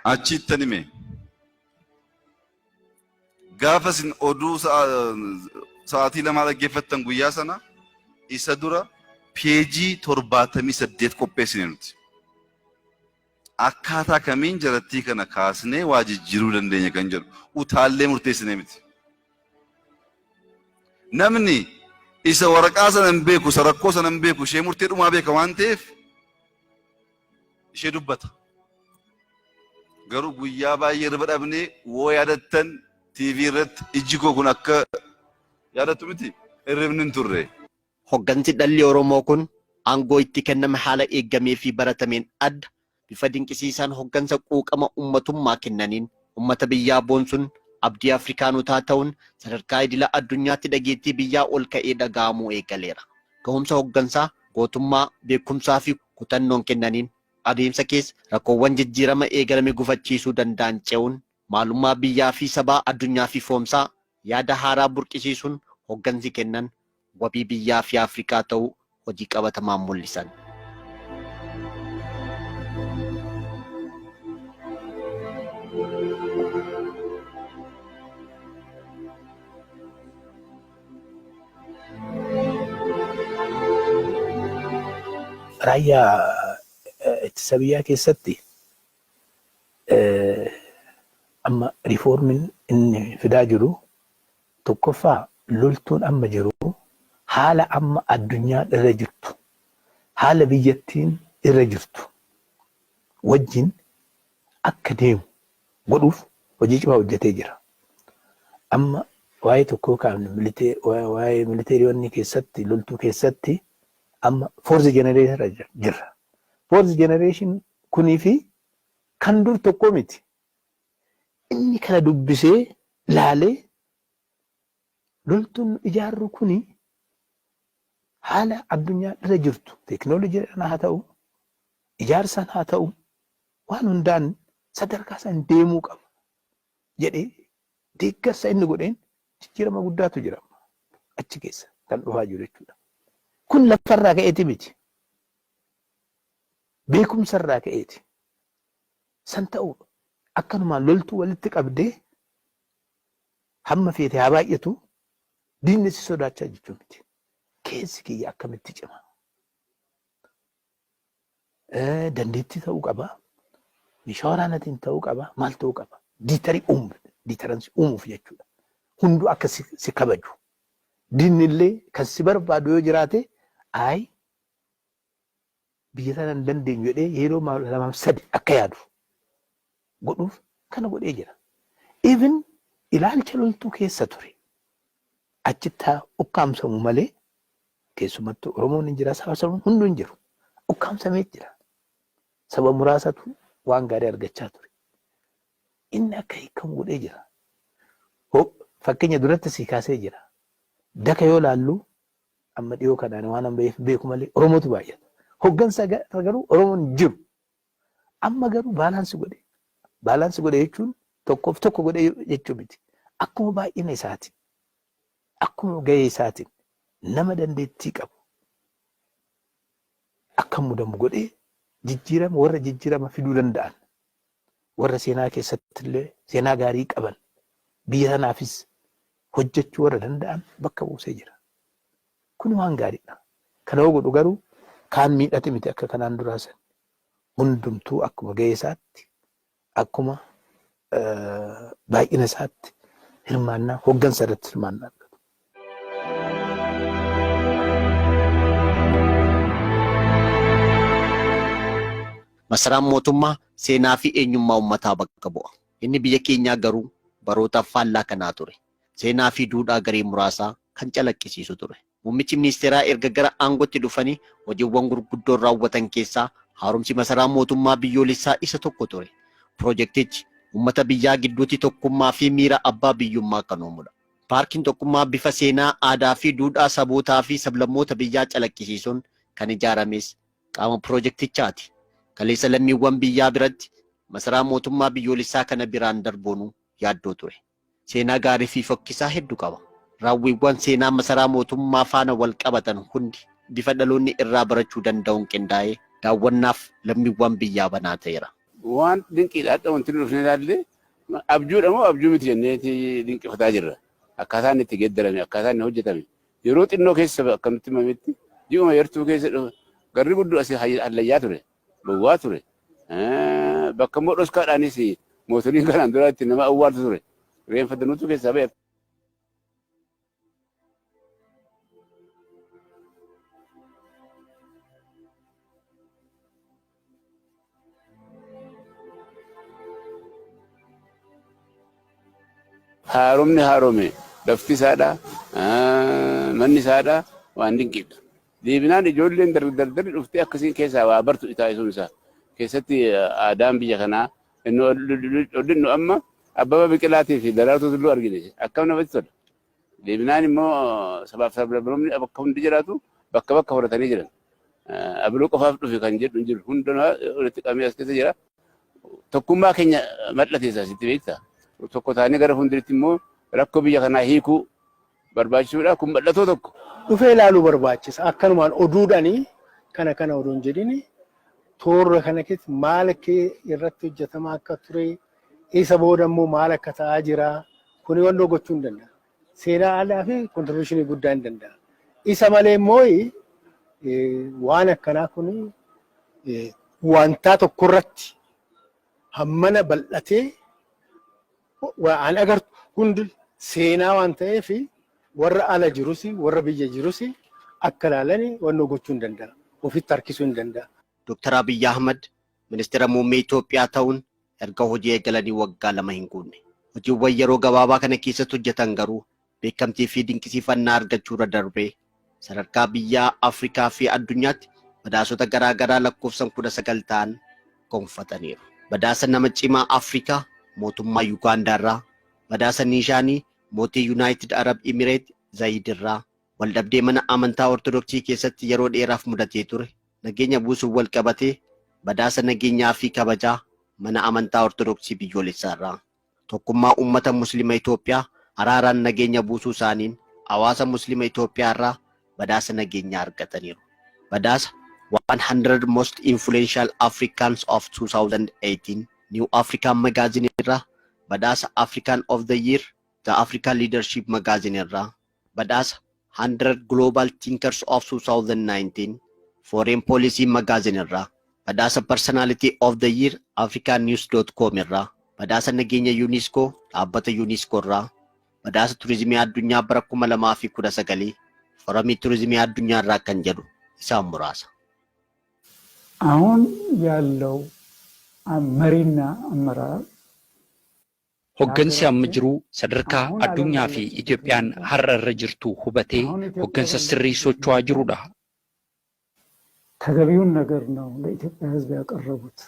Achittan hime. Gaafa isin oduu sa'aatii 2 dhaggeeffattan, guyyaa sana isa dura peejii 78 qopheessine nuti. Akkaataa kamiin jarattii kana kaasnee waa jijjiiruu dandeenya kan jedhu utaallee murteessinee miti. Namni isa waraqaa sana hin beeku, isa rakkoo sana hin beeku, ishee murtee dhumaa beeka waan ta'eef ishee dubbata. Garuu guyyaa baay'ee irra dhabnee, woo yaadattan, TV irratti ijji koo kun akka yaadattu miti, hirribni hin turre. Hoggansi dhalli Oromoo kun aangoo itti kenname haala eeggamee fi baratameen adda bifa dinqisiisaan hoggansa quuqama uummatummaa kennaniin uummata biyyaa boonsuun abdii Afrikaanotaa ta'uun sadarkaa idila addunyaatti dhageettii biyyaa ol ka'ee dhaga'amuu eegaleera. Gahumsa hoggansaa, gootummaa, beekumsaa fi kutannoon kennaniin adeemsa keessa rakkoowwan jijjiirama eegalame gufachiisuu danda'an ce'uun Maalummaa biyyaa fi sabaa addunyaa fi foomsaa yaada haaraa burqisiisuun hoggansi kennan wabii biyyaa fi Afrikaa ta'uu hojii qabatamaan mul'isan. Raayyaa ittisa biyyaa keessatti amma riifoormiin inni fidaa jiru, tokkoffaa loltuun amma jiru haala amma addunyaan irra jirtu, haala biyyattiin irra jirtu wajjin akka deemu godhuuf hojii cimaa hojjetee jira. Amma waa'ee tokkoo kaafne, waa'ee militeeriyoonni keessatti, loltuu keessatti amma fourth generation jirra. Fourth generation kunii fi kan dur tokko miti. Inni kana dubbisee laalee, loltuun ijaarru kuni haala addunyaa irra jirtu, teekinooloojiidhaan haa ta'u, ijaarsaan haa ta'u, waan hundaan sadarkaa san deemuu qaba jedhee deeggarsa inni godheen jijjiirama guddaatu jira achi keessa kan dhufaa jiru jechuudha. Kun lafarraa ka'eeti miti. Beekumsarraa ka'eeti. San ta'uu akkanumaan loltuu walitti qabdee hamma feete haa baay'atu diinni si sodaachaa jechuu miti. Keessi kiyya akkamitti cima? Dandeettii ta'uu qaba. Meeshaa waraanaatiin ta'uu qaba. Maal ta'uu qaba? Deterrence uumuuf, deterrence uumuuf jechuudha. Hunduu akka si kabaju. Diinni illee kan si barbaadu yoo jiraate, ayi, biyya sana hin dandeenyu jedhee yeroo lamaaf sadi akka yaadu godhuuf kana godhee jira. Even ilaalcha loltuu keessa ture achitti haa ukkaamsamu malee, keessumattuu Oromoon hin jira, saba sabni hunduu hin jiru. Ukkaamsamee jira. Saba muraasatu waan gaarii argachaa ture. Inni akka hiikamu godhee jira. Fakkeenya duratti sii kaasee jira. Daka yoo laallu, amma dhiyoo kanaan waan an beeku malee, Oromootu baay'ata. Hoggansa garuu Oromoon hin jiru. Amma garuu balance godhe. Balance godhe jechuun tokkoof tokko godhe jechuu miti. Akkuma baay'ina isaatiin, akkuma gahee isaatiin nama dandeettii qabu akka mudamu godhee, jijjiirama warra jijjiirama fiduu danda'an, warra seenaa keessatti illee seenaa gaarii qaban, biyya sanaafis hojjechuu warra danda'an bakka buusee jira. Kun waan gaariidha. Kana yoo godhu garuu kaan miidhate miti. Akka kanaan duraa san hundumtuu akkuma gahee isaatti, akkuma baay'ina isaatti hirmaannaa hoggansa irratti hirmaannaa argatu. Masaraan mootummaa seenaa fi eenyummaa uummataa bakka bu'a. Inni biyya keenyaa garuu barootaaf faallaa kanaa ture. Seenaa fi duudhaa garee muraasaa kan calaqqisiisu ture. Muummichi ministeeraa erga gara aangootti dhufanii hojiiwwan gurguddoon raawwatan keessaa haaromsi masaraa mootummaa biyyoolessaa isa tokko ture. Piroojeektichi uummata biyyaa gidduutti tokkummaa fi miira abbaa biyyummaa kan uumudha. Paarkiin tokkummaa bifa seenaa, aadaa fi duudhaa sabootaa fi sablammoota biyyaa calaqqisiisuun kan ijaarames qaama piroojeektichaati. Kaleessa lammiiwwan biyyaa biratti masaraa mootummaa biyyoolessaa kana biraan darbuun yaaddoo ture. Seenaa gaarii fi fokkisaa hedduu qaba. Raawwiiwwan seenaa masaraa mootummaa faana wal qabatan hundi bifa dhaloonni irraa barachuu danda'uun qindaa'ee daawwannaaf lammiiwwan biyyaa banaa ta'eera. Waan dinqiidha. Hadha wanti nu dhufnee ilaalle abjuudha moo abjuu miti jenneeti dinqifataa jirra. Akkaataan itti geeddarame, akkaataan inni hojjetame yeroo xinnoo keessa, akkamitti himametti ji'uma yartuu keessa garri guddoo asii hallayyaa ture, bowwaa ture. Bakka immoo dhoskaadhaanis mootoliin kanaan dura itti nama awwaaltu ture. Reenfa danuutu keessaa ba'e. Haaromni haarome, lafti isaadha, manni isaadha, waan dinqiidha. Deebinaan ijoolleen dardarri dhuftee akkasiin keessaa waa bartu taasisuun isaa keessatti aadaan biyya kanaa inni amma Abbaba Biqilaatii fi Daraartuu Tulluu argine, akkam namatti tola. Deebinaan immoo sabaaf sablammoonni bakka hundi jiraatu bakka bakka horatanii jiran. Abiluu qofaaf dhufe kan jedhu hin jiru. Hundumaa walitti qabamee as keessa jira. Tokkummaa keenya mal'ateessa asitti beektaa. Tokko taanee gara fuulduratti immoo rakkoo biyya kanaa hiikuu barbaachisuudha. Kun bal'atoo tokko. Dhufee ilaaluu barbaachisa. Akkanumaan oduudhaanii kana kana odoo hin jedhini, toorra kana keessa maal akka irratti hojjetamaa akka ture, isa booda immoo maal akka ta'aa jira, kuni wannoo gochuu hin danda'a. Seenaa alaa fi contribution guddaa hin danda'a. Isa malee immoo waan akkanaa kuni wantaa tokkorratti hammana bal'atee waan agartu hundi seenaa waan ta'eef, warra ala jirus warra biyya jirus akka ilaalani wannoo gochuu hin danda'a. Ofitti harkisuu hin danda'a. Dr. Abiyyi Ahmad ministeera muummee Itoophiyaa ta'uun erga hojii eegalanii waggaa 2 hin guunne. Hojiiwwan yeroo gabaabaa kana keessatti hojjetan garuu beekamtii fi dinqisiifannaa argachuu irra darbee sadarkaa biyyaa, Afrikaa fi addunyaatti badhaasota garaa garaa lakkoofsan 19 ta'an gonfataniiru. Badhaasa nama cimaa Afrikaa mootummaa Yugaandaa irraa, badhaasa Niishaanii mootii Yuunaayitid Arab Imireet Zayid irraa, waldhabdee mana amantaa Ortodoksii keessatti yeroo dheeraaf mudatee ture nageenya buusuun wal qabatee badhaasa nageenyaa fi kabajaa mana amantaa Ortodoksii biyyoolessaa irraa, tokkummaa uummata Musliima Itoophiyaa araaraan nageenya buusuu isaaniin hawaasa Musliima Itoophiyaa irraa badhaasa nageenyaa argataniiru. Badhaasa 100 Most Influential Africans of 2018 New African Magazine irraa, badhaasa African of the Year The African Leadership Magazine irraa, badhaasa 100 Global Thinkers of 2019 Foreign Policy Magazine irraa, badhaasa Personality of the Year africanews.com irraa, badhaasa nageenya UNESCO dhaabbata UNESCO irraa, badhaasa turizimii addunyaa bara 2019 Foramii Turizimii Addunyaa irraa kan jedhu isaan muraasa. አሁን ያለው መሪና አመራር Hoggansi amma jiru sadarkaa addunyaa fi Itoophiyaan har'a irra jirtu hubatee hoggansa sirrii socho'aa jirudha. ተገቢውን ነገር ነው ለኢትዮጵያ ሕዝብ ያቀረቡት።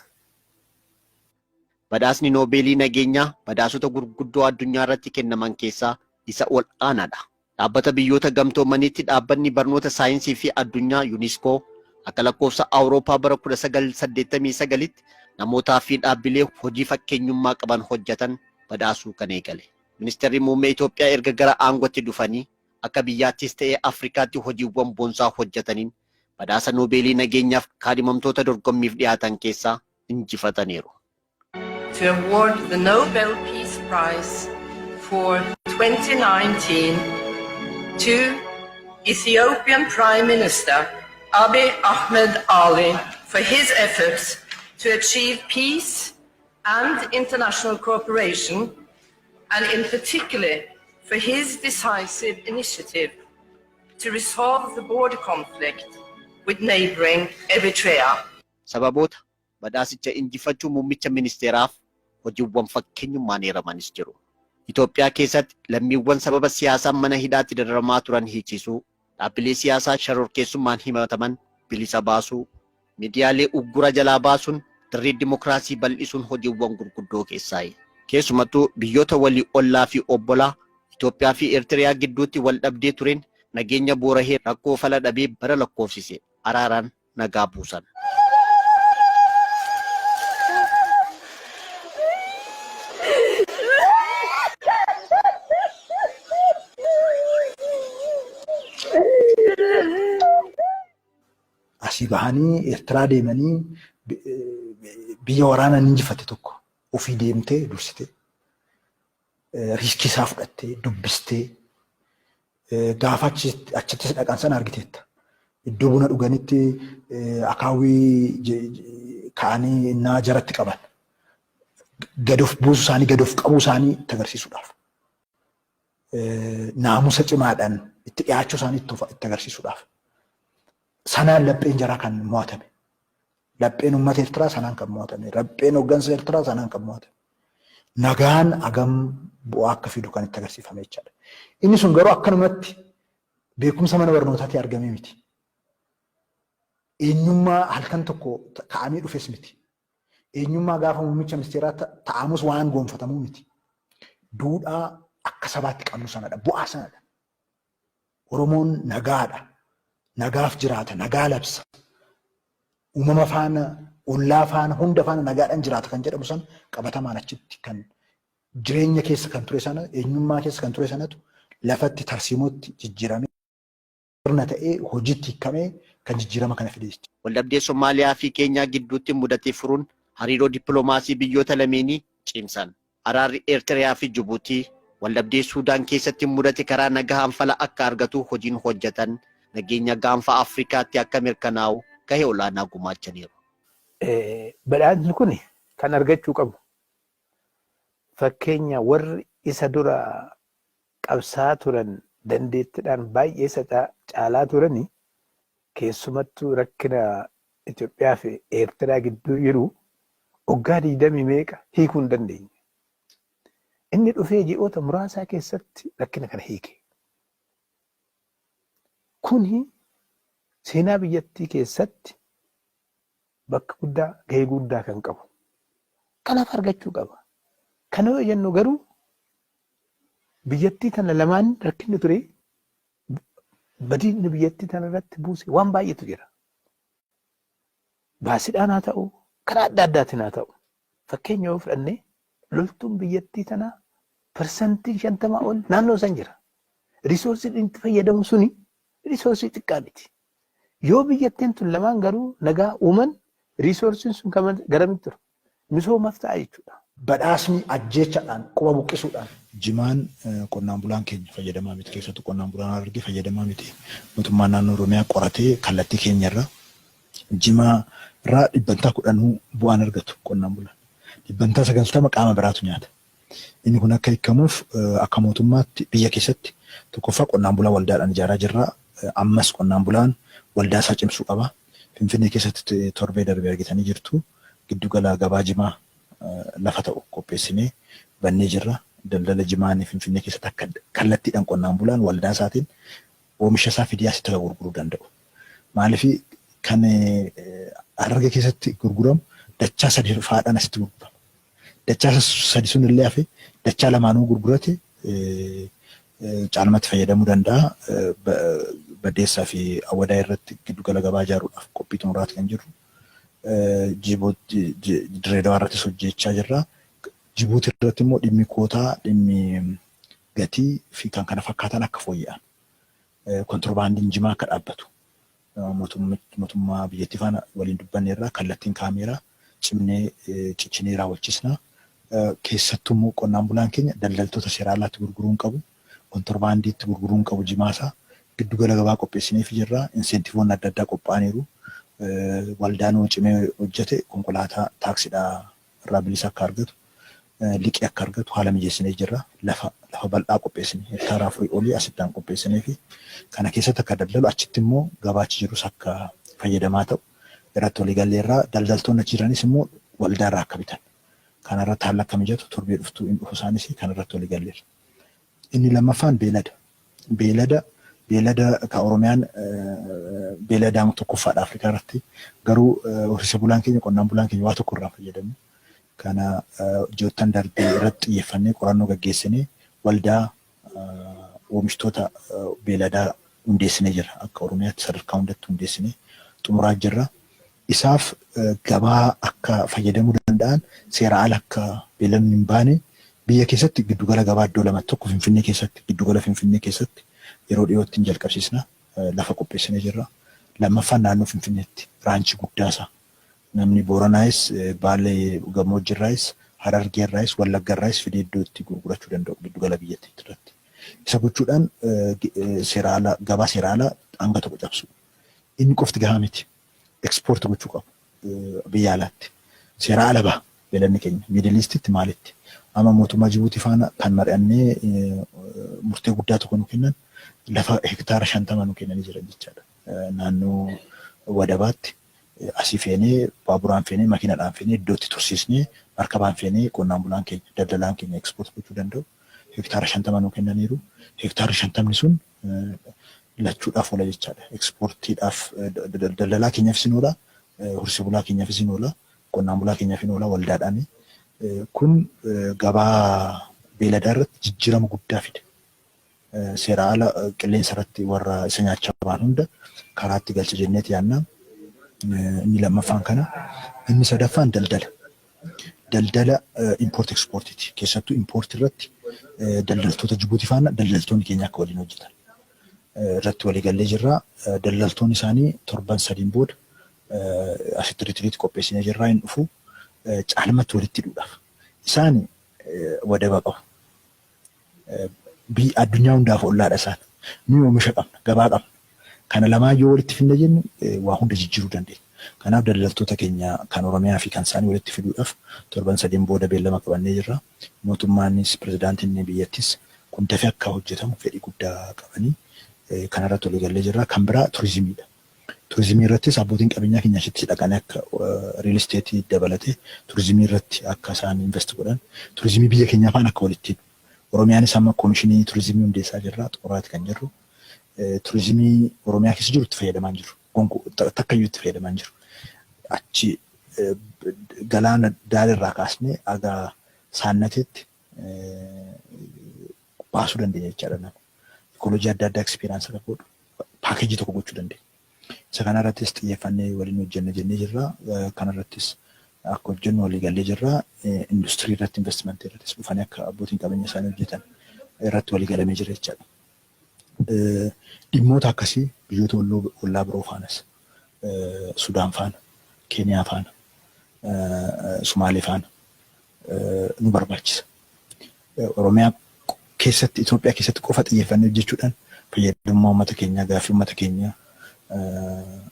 Badhaasni Noobeelii nageenyaa badhaasota gurguddoo addunyaa irratti kennaman keessaa isa ol aanaadha. Dhaabbata Biyyoota Gamtoomaniitti dhaabbanni barnoota, saayinsii fi addunyaa UNESCO akka lakkoofsa Awurooppaa bara 1989tti namootaa fi dhaabbilee hojii fakkeenyummaa qaban hojjetan badhaasuu kan eegale. Ministeerri muummee Itoophiyaa erga gara aangootti dhufanii akka biyyaattis ta'ee Afrikaatti hojiiwwan boonsaa hojjetaniin badhaasa Noobeelii nageenyaaf kaadhimamtoota dorgommiif dhiyaatan keessaa injifataniiru. To award the Nobel Peace Prize for 2019 to Ethiopian Prime Minister Abiy Ahmed Ali for his efforts to achieve peace and international cooperation, and in particular for his decisive initiative to resolve the border conflict with neighboring Eritrea. Sababoota badhaasicha injifachuu muummicha ministeeraaf hojiiwwan fakkeenyummaan eeramanis jiru. Itoophiyaa keessatti lammiiwwan sababa siyaasaan mana hidhaatti dararamaa turan hiiksisuu, dhaabbilee siyaasaa shororkeessummaan himataman bilisa baasuu, miidiyaalee uggura jalaa baasuun dirree dimokiraasii bal'isuun hojiiwwan gurguddoo keessaayi. Keessumattuu biyyoota walii ollaa fi obbolaa Itoophiyaa fi Eertiriyaa gidduutti wal dhabdee tureen nageenya boorahee rakkoo fala dhabee bara lakkoofsise araaraan nagaa buusan. Asii bahanii Eertiraa deemanii biyya waraanaan injifatte tokko ofii deemtee dursitee risk isaa fudhattee dubbistee gaafa achittis dhaqan sana argiteetta. Iddoo buna dhuganitti akaawwii ka'anii innaa jaratti qaban. Gad of buusuu isaanii, gad of qabuu isaanii itti agarsiisuudhaaf. Naamusa cimaadhaan itti dhiyaachuu isaanii itti agarsiisuudhaaf. Sanaan lapheen jaraa kan mo'atame. Lapheen uummata Eertiraa sanaan kan mo'atame. Lapheen hooggansa Eertiraa sanaan kan mo'atame. Nagaan agam bu'aa akka fidu kan itti agarsiifame jechaadha. Inni sun garuu akkanumatti beekumsa mana barnootaatii argame miti. Eenyummaa halkan tokko ka'amee dhufes miti. Eenyummaa gaafa muummicha ministeeraa ta'amus waan gonfatamuu miti. Duudhaa akka sabaatti qabnu sanadha. Bu'aa sanadha. Oromoon nagaadha. Nagaaf jiraata. Nagaa labsa. Uumama faana, ollaa faana, hunda faana nagaadhaan jiraata kan jedhamu san qabatamaan achitti kan Jireenya keessa kan ture sana, eenyummaa keessa kan ture sanatu lafatti tarsiimootti jijjiiramee sirna ta'ee hojiitti hiikamee kan jijjiirama kana fide jechuudha. Waldhabdee Somaaliyaa fi Keenyaa gidduutti mudate furuun hariiroo dippiloomaasii biyyoota lameenii cimsan. Araarri Eertiriyaa fi Jibuutii, waldhabdee Suudaan keessatti mudate karaa nagahaan fala akka argatu hojiin hojjetan nageenya Gaanfa Afrikaatti akka mirkanaa'u gahee olaanaa gumaachaniiru. Badhaasni kun kan argachuu qabu fakkeenya warri isa dura qabsaa turan dandeettiidhaan baay'ee isa caalaa turani, keessumattuu rakkina Itoophiyaa fi Eertiraa gidduu jiru waggaa 20 meeqa hiikuu hin dandeenye. Inni dhufee ji'oota muraasaa keessatti rakkina kana hiike. Kuni seenaa biyyattii keessatti bakka guddaa, gahee guddaa kan qabu. Kanaaf argachuu qaba. Kana yoo jennu garuu biyyattii tana lamaan rakkinni ture, badiin biyyattii tana irratti buuse waan baay'eetu jira. Baasiidhaan haa ta'u, karaa adda addaatiin haa ta'u. Fakkeenya yoo fudhanne, loltuun biyyattii tanaa 50% ol naannoo san jira. Resourceiin itti fayyadamu suni resource xiqqaa miti. Yoo biyyattiin tun lamaan garuu nagaa uuman, resourceiin sun garamitti tura? Misoomaaf ta'a jechuudha. Badhaasni ajjeechaadhaan, quba buqqisuudhaan. Jimaan qonnaan bulaan keenya fayyadamaa miti, keessattuu qonnaan bulaan Harargee fayyadamaa miti. Mootummaan naannoo Oromiyaa qoratee kallattii keenyarra jimaa irraa 10% bu'aan argatu qonnaan bulaan. 90% qaama biraatu nyaata. Inni kun akka hiikamuuf akka mootummaatti biyya keessatti tokkoffaa qonnaan bulaa waldaadhaan ijaaraa jirra. Ammas qonnaan bulaan waldaa isaa cimsuu qaba. Finfinnee keessatti torbee darbe argitanii jirtu. Giddugala gabaa jimaa lafa ta'u qopheessinee bannee jirra. Daldala jimaan Finfinnee keessatti akka kallattiidhaan qonnaan bulaan waldaa isaatiin oomisha isaa fidee asitti akka gurguruu danda'u. Maaliif, kan Harargee keessatti gurguramu dachaa sadi faadhaan asitti gurgurama. Dachaa sadi sun illee hafe, dachaa lamaanuu gurgurate caalmatti fayyadamuu danda'a. Baddeessaa fi Awwadaa irratti giddugala gabaa ijaaruudhaaf qophii xumuraati kan jirru. Direedawaa irrattis hojjechaa jirra. Jibuuti irratti immoo dhimmi kootaa, dhimmi gatii fi kan kana fakkaatan akka fooyya'an, Kontiroobaandiin jimaa akka dhaabbatu mootummaa biyyattii faana waliin dubbanneerra, kallattiin kaa'ameera, cimnee cichinee raawwachisna. Keessattuu immoo qonnaan bulaan keenya daldaltoota seera alaatti gurguruu hin qabu. Kontiroobaandiitti gurguruu hin qabu jimaasaa. Giddugala gabaa qopheessineefii jirra. Inseentivoonni adda addaa qophaa'aniiru. Waldaan hoo cimee hojjete konkolaataa taaksiidhaa irraa bilisa akka argatu, liqii akka argatu haala mijeessinee jirra. Lafa bal'aa qopheessine, hektaara 4 olii asittaan qopheessinee fi kana keessatti akka daldalu, achitti immoo gabaa achi jirus akka fayyadamaa ta'u irratti walii galleerraa, daldaltoonni achi jiranis immoo waldaa irraa akka bitan. Kana irratti haalli akka mijatu torbee dhuftuu hin dhufu, isaanis kana irratti walii galleerra. Inni lammaffaan beelada. Beelada ka Oromiyaan beeladaan tokkoffaadha Afrikaa irratti. Garuu horsiise bulaan keenya, qonnaan bulaan keenya waa tokko irraa fayyadamu. Kana ji'oottan darbee irratti xiyyeeffannee qorannoo gaggeessinee waldaa oomishtoota beeladaa hundeessinee jirra. Akka Oromiyaatti sadarkaa hundatti hundeessinee xumuraa jirra. Isaaf gabaa akka fayyadamuu danda'an, seera ala akka beeladni hin baane, biyya keessatti giddugala gabaa iddoo lamatti, tokko Finfinnee keessatti, giddugala Finfinnee keessatti yeroo dhiyootti hin jalqabsiisna, lafa qopheessinee jirra. Lammaffaan naannoo Finfinneetti ranch guddaasaa namni Booranaayis, Baalee gammoojjiirraayis, Harargeerraayis, Wallaggarraayis fidee iddoo itti gurgurachuu danda'u giddugala biyyattii irratti. Isa gochuudhaan seera ala, gabaa seera alaa hanga tokko cabsu. Inni qofti gahaa miti. Export gochuu qabu biyya alaatti. Seera ala baha beeladni keenya Middle Eastitti maalitti. Amma mootummaa Jibuutii faana kan mari'annee murtee guddaa tokko nu kennan, lafa hektaara 50 nu kennanii jiran jechaadha. Naannoo wadabaatti asii feenee, baaburaan feenee, makiinadhaan feenee, iddootti tursiisnee, markabaan feenee qonnaan bulaan keenya, daldalaan keenya export gochuu danda'u. Hektaara 50 nu kennaniiru. Hektaarri 50ni sun lachuudhaaf oola jechaadha. Exportiidhaaf daldalaa keenyaafis ni oola, horsiise bulaa keenyaafis ni oola, qonnaan bulaa keenyaaf ni oola waldaadhaani. Kun gabaa beeladaa irratti jijjiirama guddaa fida. Seera ala qilleensa irratti warra isa nyaachaa ba'an hunda karaatti galcha jenneeti yaadna. Inni lammaffaan kana. Inni sadaffaan daldala. Daldala import exportiiti. Keessattuu import irratti daldaltoota Jibuutii faana daldaltoonni keenya akka waliin hojjetan irratti walii gallee jirra. Daldaltoonni isaanii torban 3n booda asitti retreat qopheessinee jirra, hin dhufu. Caalmatti walitti hidhuudhaaf. Isaan wadaba qabu. Addunyaa hundaaf ollaadha isaan. Nuyi oomisha qabna, gabaa qabna. Kana lamaan yoo walitti fidne jenne waa hunda jijjiiruu dandeenya. Kanaaf daldaltoota keenya kan Oromiyaa fi kan isaanii walitti fiduudhaaf torban 3n booda beellama qabannee jirra. Mootummaanis pirezidaantiin biyyattis kun dafee akka hojjetamu fedhii guddaa qabanii kanarratti walii gallee jirra. Kan biraa turizimiidha. Turizimii irrattis abbootiin qabeenyaa keenya achitti dhaqanii akka real estate dabalatee turizimii irratti akka isaan invest godhan, turizimii biyya keenyaa faana akka walitti hidhu. Oromiyaanis amma koomishinii turizimii hundeessaa jirra. Xumuraati kan jirru. Turizimii Oromiyaa keessa jiru itti fayyadamaa hin jiru. Takkayyuu itti fayyadamaa hin jiru. Achi galaana Daalirraa kaasnee haga Saannateetti baasuu dandeenya jechaadha nama. Ecology adda addaa experience akka godhu package tokko gochuu dandeenya. Isa kanarrattis xiyyeeffannee waliin hojjenna jennee jirra. Kanarrattis akka hojjennu walii gallee jirra. Industirii irratti, investimentii irrattis dhufanii akka abbootiin qabeenya isaanii hojjetan irratti walii galamee jira jechaadha. Dhimmoota akkasii biyyoota ollaa biroo faanas, Sudaan faana, Keeniyaa faana, Sumaalee faana nu barbaachisa. Oromiyaa keessatti, Itoophiyaa keessatti qofa xiyyeeffannee hojjechuudhaan fayyadamummaa uummata keenyaa, gaaffii uummata keenyaa,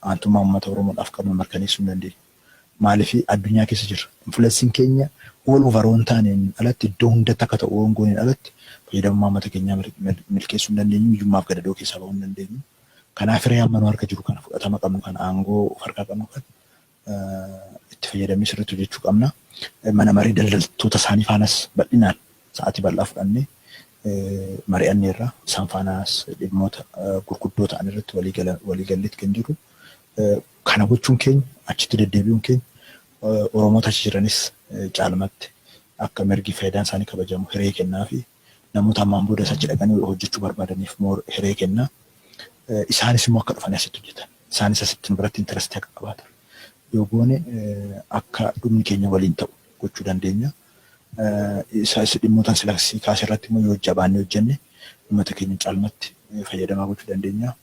aantummaa uummata Oromoodhaaf qabnu mirkaneessuu hin dandeenyu. Maaliif? Addunyaa keessa jirra. Influenceiin keenya all over waan taaneen alatti, iddoo hundatti akka ta'u waan gooneen alatti, fayyadamummaa uummata keenyaa milkeessuu hin dandeenyu, hiyyummaaf gadadoo keessaa bahuu hin dandeenyu. Kanaaf hiree amma nu harka jiru kana, fudhatama qabnu kana, aangoo of harkaa qabnu kana itti fayyadamnee sirriitti hojjechuu qabna. Mana maree daldaltoota isaanii faanas bal'inaan sa'aatii bal'aa fudhannee mari'anneerra. Isaan faanas dhimmoota gurguddoo ta'an irratti walii galleetti kan jiru. Kana gochuun keenya, achitti deddeebi'uun keenya, Oromoota achi jiranis caalmatti akka mirgi faayidaan isaanii kabajamu hiree kennaa fi namoota ammaan booda achi dhaqanii hojjechuu barbaadaniif hiree kennaa. Isaanis immoo akka dhufanii asitti hojjetan. Isaanis asitti nu biratti interest akka qabaatan yoo goone akka dhumni keenya waliin ta'u gochuu dandeenya. Isa dhimmoota sila kaase irratti immoo yoo jabaannee hojjenne uummata keenya caalmatti fayyadamaa gochuu dandeenya.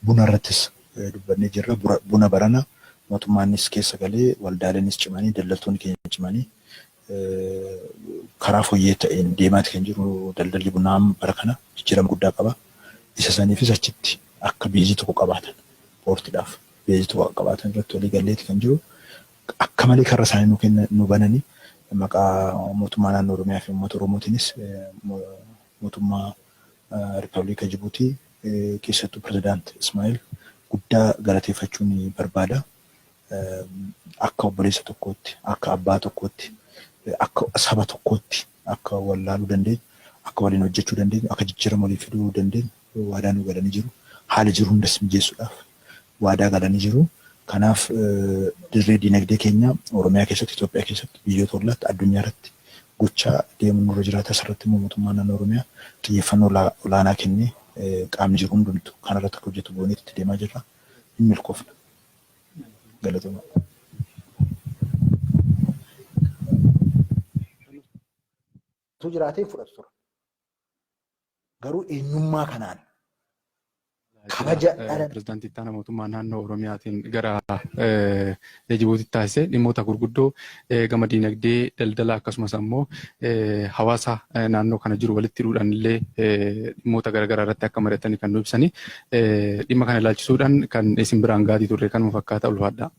Buna irrattis dubbannee jirra. Buna barana mootummaanis keessa galee, waldaaleenis cimanii, daldaltoonni keenya cimanii karaa fooyyee ta'een deemaati kan jiru. Daldalli bunaa bara kana jijjiirama guddaa qaba. Isa saniifis achitti akka base tokko qabaatan, portiidhaaf base tokko akka qabaatan irratti walii galleeti kan jiru. Akka malee karra isaanii nu kenna nu bananii maqaa mootummaa naannoo Oromiyaa fi uummata Oromootiinis mootummaa Riippaabilika Jibuutii, keessattuu pirezidaant Ismaa'eel guddaa galateeffachuun barbaada. Akka obboleessa tokkootti, akka abbaa tokkootti, akka saba tokkootti akka wal laaluu dandeenyu, akka waliin hojjechuu dandeenyu, akka jijjiirama walii fiduu dandeenyu waadaa nu galanii jiru. Haala jiru hundas mijeessuudhaaf waadaa galanii jiru. Kanaaf dirree diinagdee keenya Oromiyaa keessatti, Itoophiyaa keessatti, biyyoota ollaatti, addunyaa irratti gochaa deemuun nurra jiraata. Asirratti immoo mootummaan naannoo Oromiyaa xiyyeeffannoo olaanaa kennee qaamni jiru hundumtu kanarratti akka hojjetu goonee itti deemaa jirra. Hin milkoofna. Galatoomaa. Utuu jiraatee fudhatu ture. Garuu eenyummaa kanaan kabaja dhala Pirezidaantii itti aanaa mootummaa naannoo Oromiyaatiin gara Jibuutitti taasise dhimmoota gurguddoo gama diinagdee, daldala, akkasumas ammoo hawaasa naannoo kana jiru walitti hidhuudhaan illee dhimmoota garaagaraa irratti akka mari'atanii kan nu ibsanii, dhimma kana ilaalchisuudhaan kan isin biraan gaatii turre kanuma fakkaata, ulfaadha.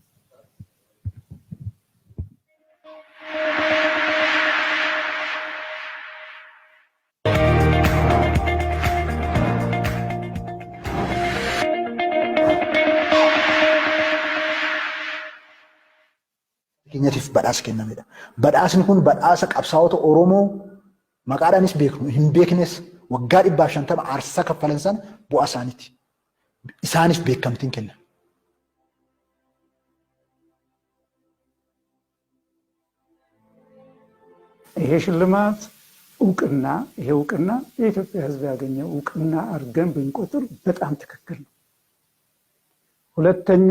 Keenyatiif badhaasa kennamedha. Badhaasni kun badhaasa qabsaa'ota Oromoo maqaadhaanis beeknu hin beeknes waggaa 150 aarsaa kaffalan sana bu'aa isaaniiti. Isaaniif beekamtiin kenna. ይሄ ሽልማት እውቅና ይሄ እውቅና የኢትዮጵያ ሕዝብ ያገኘው እውቅና አድርገን ብንቆጥር በጣም ትክክል ነው። ሁለተኛ፣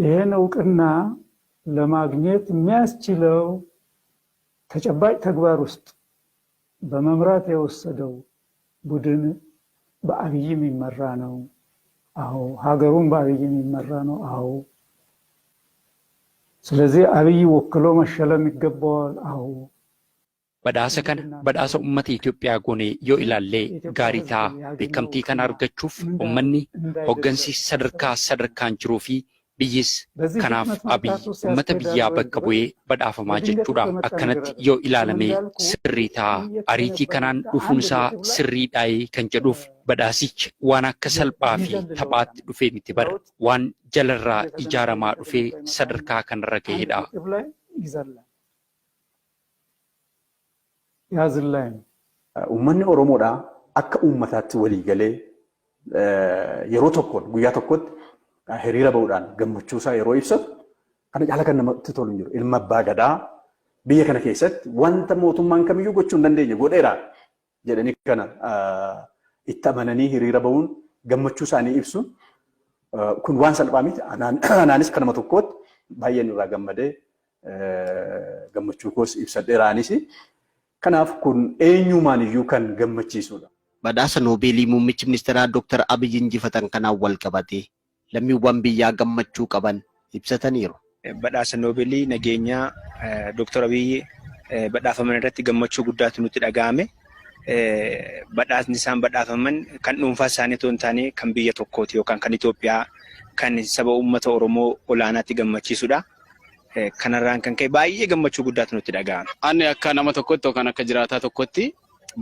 ይሄን እውቅና ለማግኘት የሚያስችለው ተጨባጭ ተግባር ውስጥ በመምራት የወሰደው ቡድን በአብይ የሚመራ ነው። አዎ። ሀገሩን በአብይ የሚመራ ነው። አዎ። ስለዚህ አብይ ወክሎ መሸለም ይገባዋል። አዎ። Badhaasa kana badhaasa uummata Itoophiyaa goonee yoo ilaallee gaarii ta'a. Beekamtii kana argachuuf uummanni, hoggansi sadarkaa sadarkaan jiruu fi biyyis, kanaaf Abiy uummata biyyaa bakka bu'ee badhaafamaa jechuudha. Akkanatti yoo ilaalame sirrii ta'a. Ariitii kanaan dhufuun isaa sirriidhaayee kan jedhuuf, badhaasichi waan akka salphaa fi taphaatti dhufee miti bara. Waan jalarraa ijaaramaa dhufee sadarkaa kanarra gahedha. ላይ ይዘላል ያዝላይ ነው። Uummanni Oromoodhaa akka uummataatti walii galee yeroo tokkoon guyyaa tokkotti hiriira bahuudhaan gammachuu isaa yeroo ibsatu kana caala kan namatti tolu hin jiru. Ilma abbaa gadaa biyya kana keessatti wanta mootummaan kamiyyuu gochuu hin dandeenye godheera jedhanii kana itti amananii hiriira bahuun gammachuu isaanii ibsuun kun waan salphaa miti. Anaanis kanama tokkootti baay'een irraa gammadee gammachuu koos ibsadheeraanis. Kanaaf kun eenyumaan iyyuu kan gammachiisudha. Badhaasa Noobeelii muummichi ministeeraa Dr. Abiyyi injifatan kanaan wal qabatee lammiiwwan biyyaa gammachuu qaban ibsataniiru. Badhaasa Noobeelii nageenyaa Dr. Abiyyi badhaafaman irratti gammachuu guddaatu nutti dhaga'ame. Badhaasni isaan badhaafaman kan dhuunfaa isaanii otoo hin taane kan biyya tokkooti yookaan kan Itoophiyaa, kan saba uummata Oromoo olaanaatti gammachiisudha. Kanarraan kan ka'e baay'ee gammachuu guddaatu nutti dhaga'ame. Ani akka nama tokkotti yookaan akka jiraataa tokkotti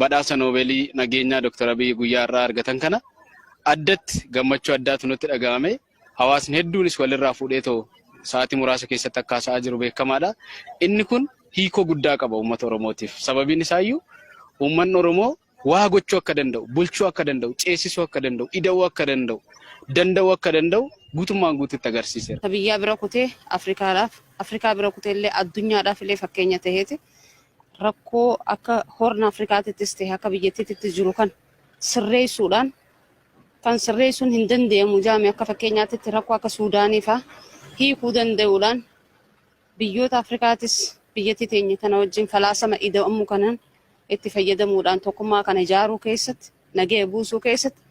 badhaasa Noobeelii nageenyaa Dr. Abiyyi guyyaa irraa argatan kana addatti gammachuu addaatu nutti dhaga'ame. Hawaasni hedduunis walirraa fuudhee ta'u sa'aatii muraasa keessatti akka haasa'aa jiru beekamaadha. Inni kun hiikoo guddaa qaba uummata Oromootiif. Sababiin isaayyuu uummanni Oromoo waa gochuu akka danda'u, bulchuu akka danda'u, ceesisuu akka danda'u, ida'uu akka danda'u, danda'uu akka danda'u guutummaan guututti agarsiiseera. Biyyaa bira kutee Afrikaadhaaf, Afrikaa bira kutee illee addunyaadhaaf illee fakkeenya taheeti rakkoo akka Horna Afrikaatittis ta'e akka biyyattiitti jiru kan sirreessuudhaan, kan sirreessuun hin danda'amu jaame, akka fakkeenyaatitti rakkoo akka Suudaanii fa'aa hiikuu danda'uudhaan, biyyoota Afrikaatis biyyattii teenya kana wajjin falaasama ida'amuu kanaan itti fayyadamuudhaan tokkummaa kana ijaaruu keessatti, nagaya buusuu keessatti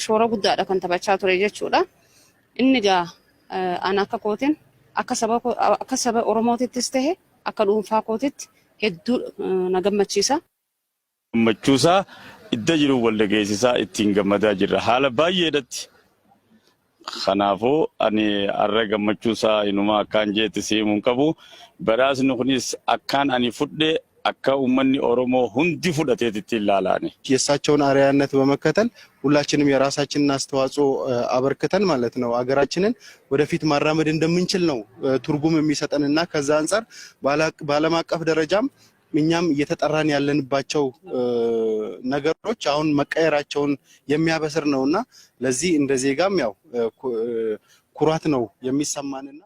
shoora guddaadha kan taphachaa ture jechuudha. Inni egaa ana akka kootiin, akka saba Oromootittis tahe akka dhuunfaa kootitti hedduu na gammachiisa. Gammachuusaa idda jiru wal dhageessisaa ittiin gammadaa jirra haala baay'eedhatti. Kanaafuu ani har'a gammachuusaa inuma akkaan jeetti siimuu hin qabu. Badhaasni kunis akkaan ani fudhe akka uummanni Oromoo hundi fudhateet ittiin ilaalaani. የእሳቸውን አርአያነት በመከተል ሁላችንም የራሳችንን አስተዋጽኦ አበርክተን ማለት ነው አገራችንን ወደፊት ማራመድ እንደምንችል ነው ትርጉም የሚሰጠን። እና ከዛ አንጻር በዓለም አቀፍ ደረጃም እኛም እየተጠራን ያለንባቸው ነገሮች አሁን መቀየራቸውን የሚያበስር ነው። እና ለዚህ እንደ ዜጋም ያው ኩራት ነው የሚሰማንና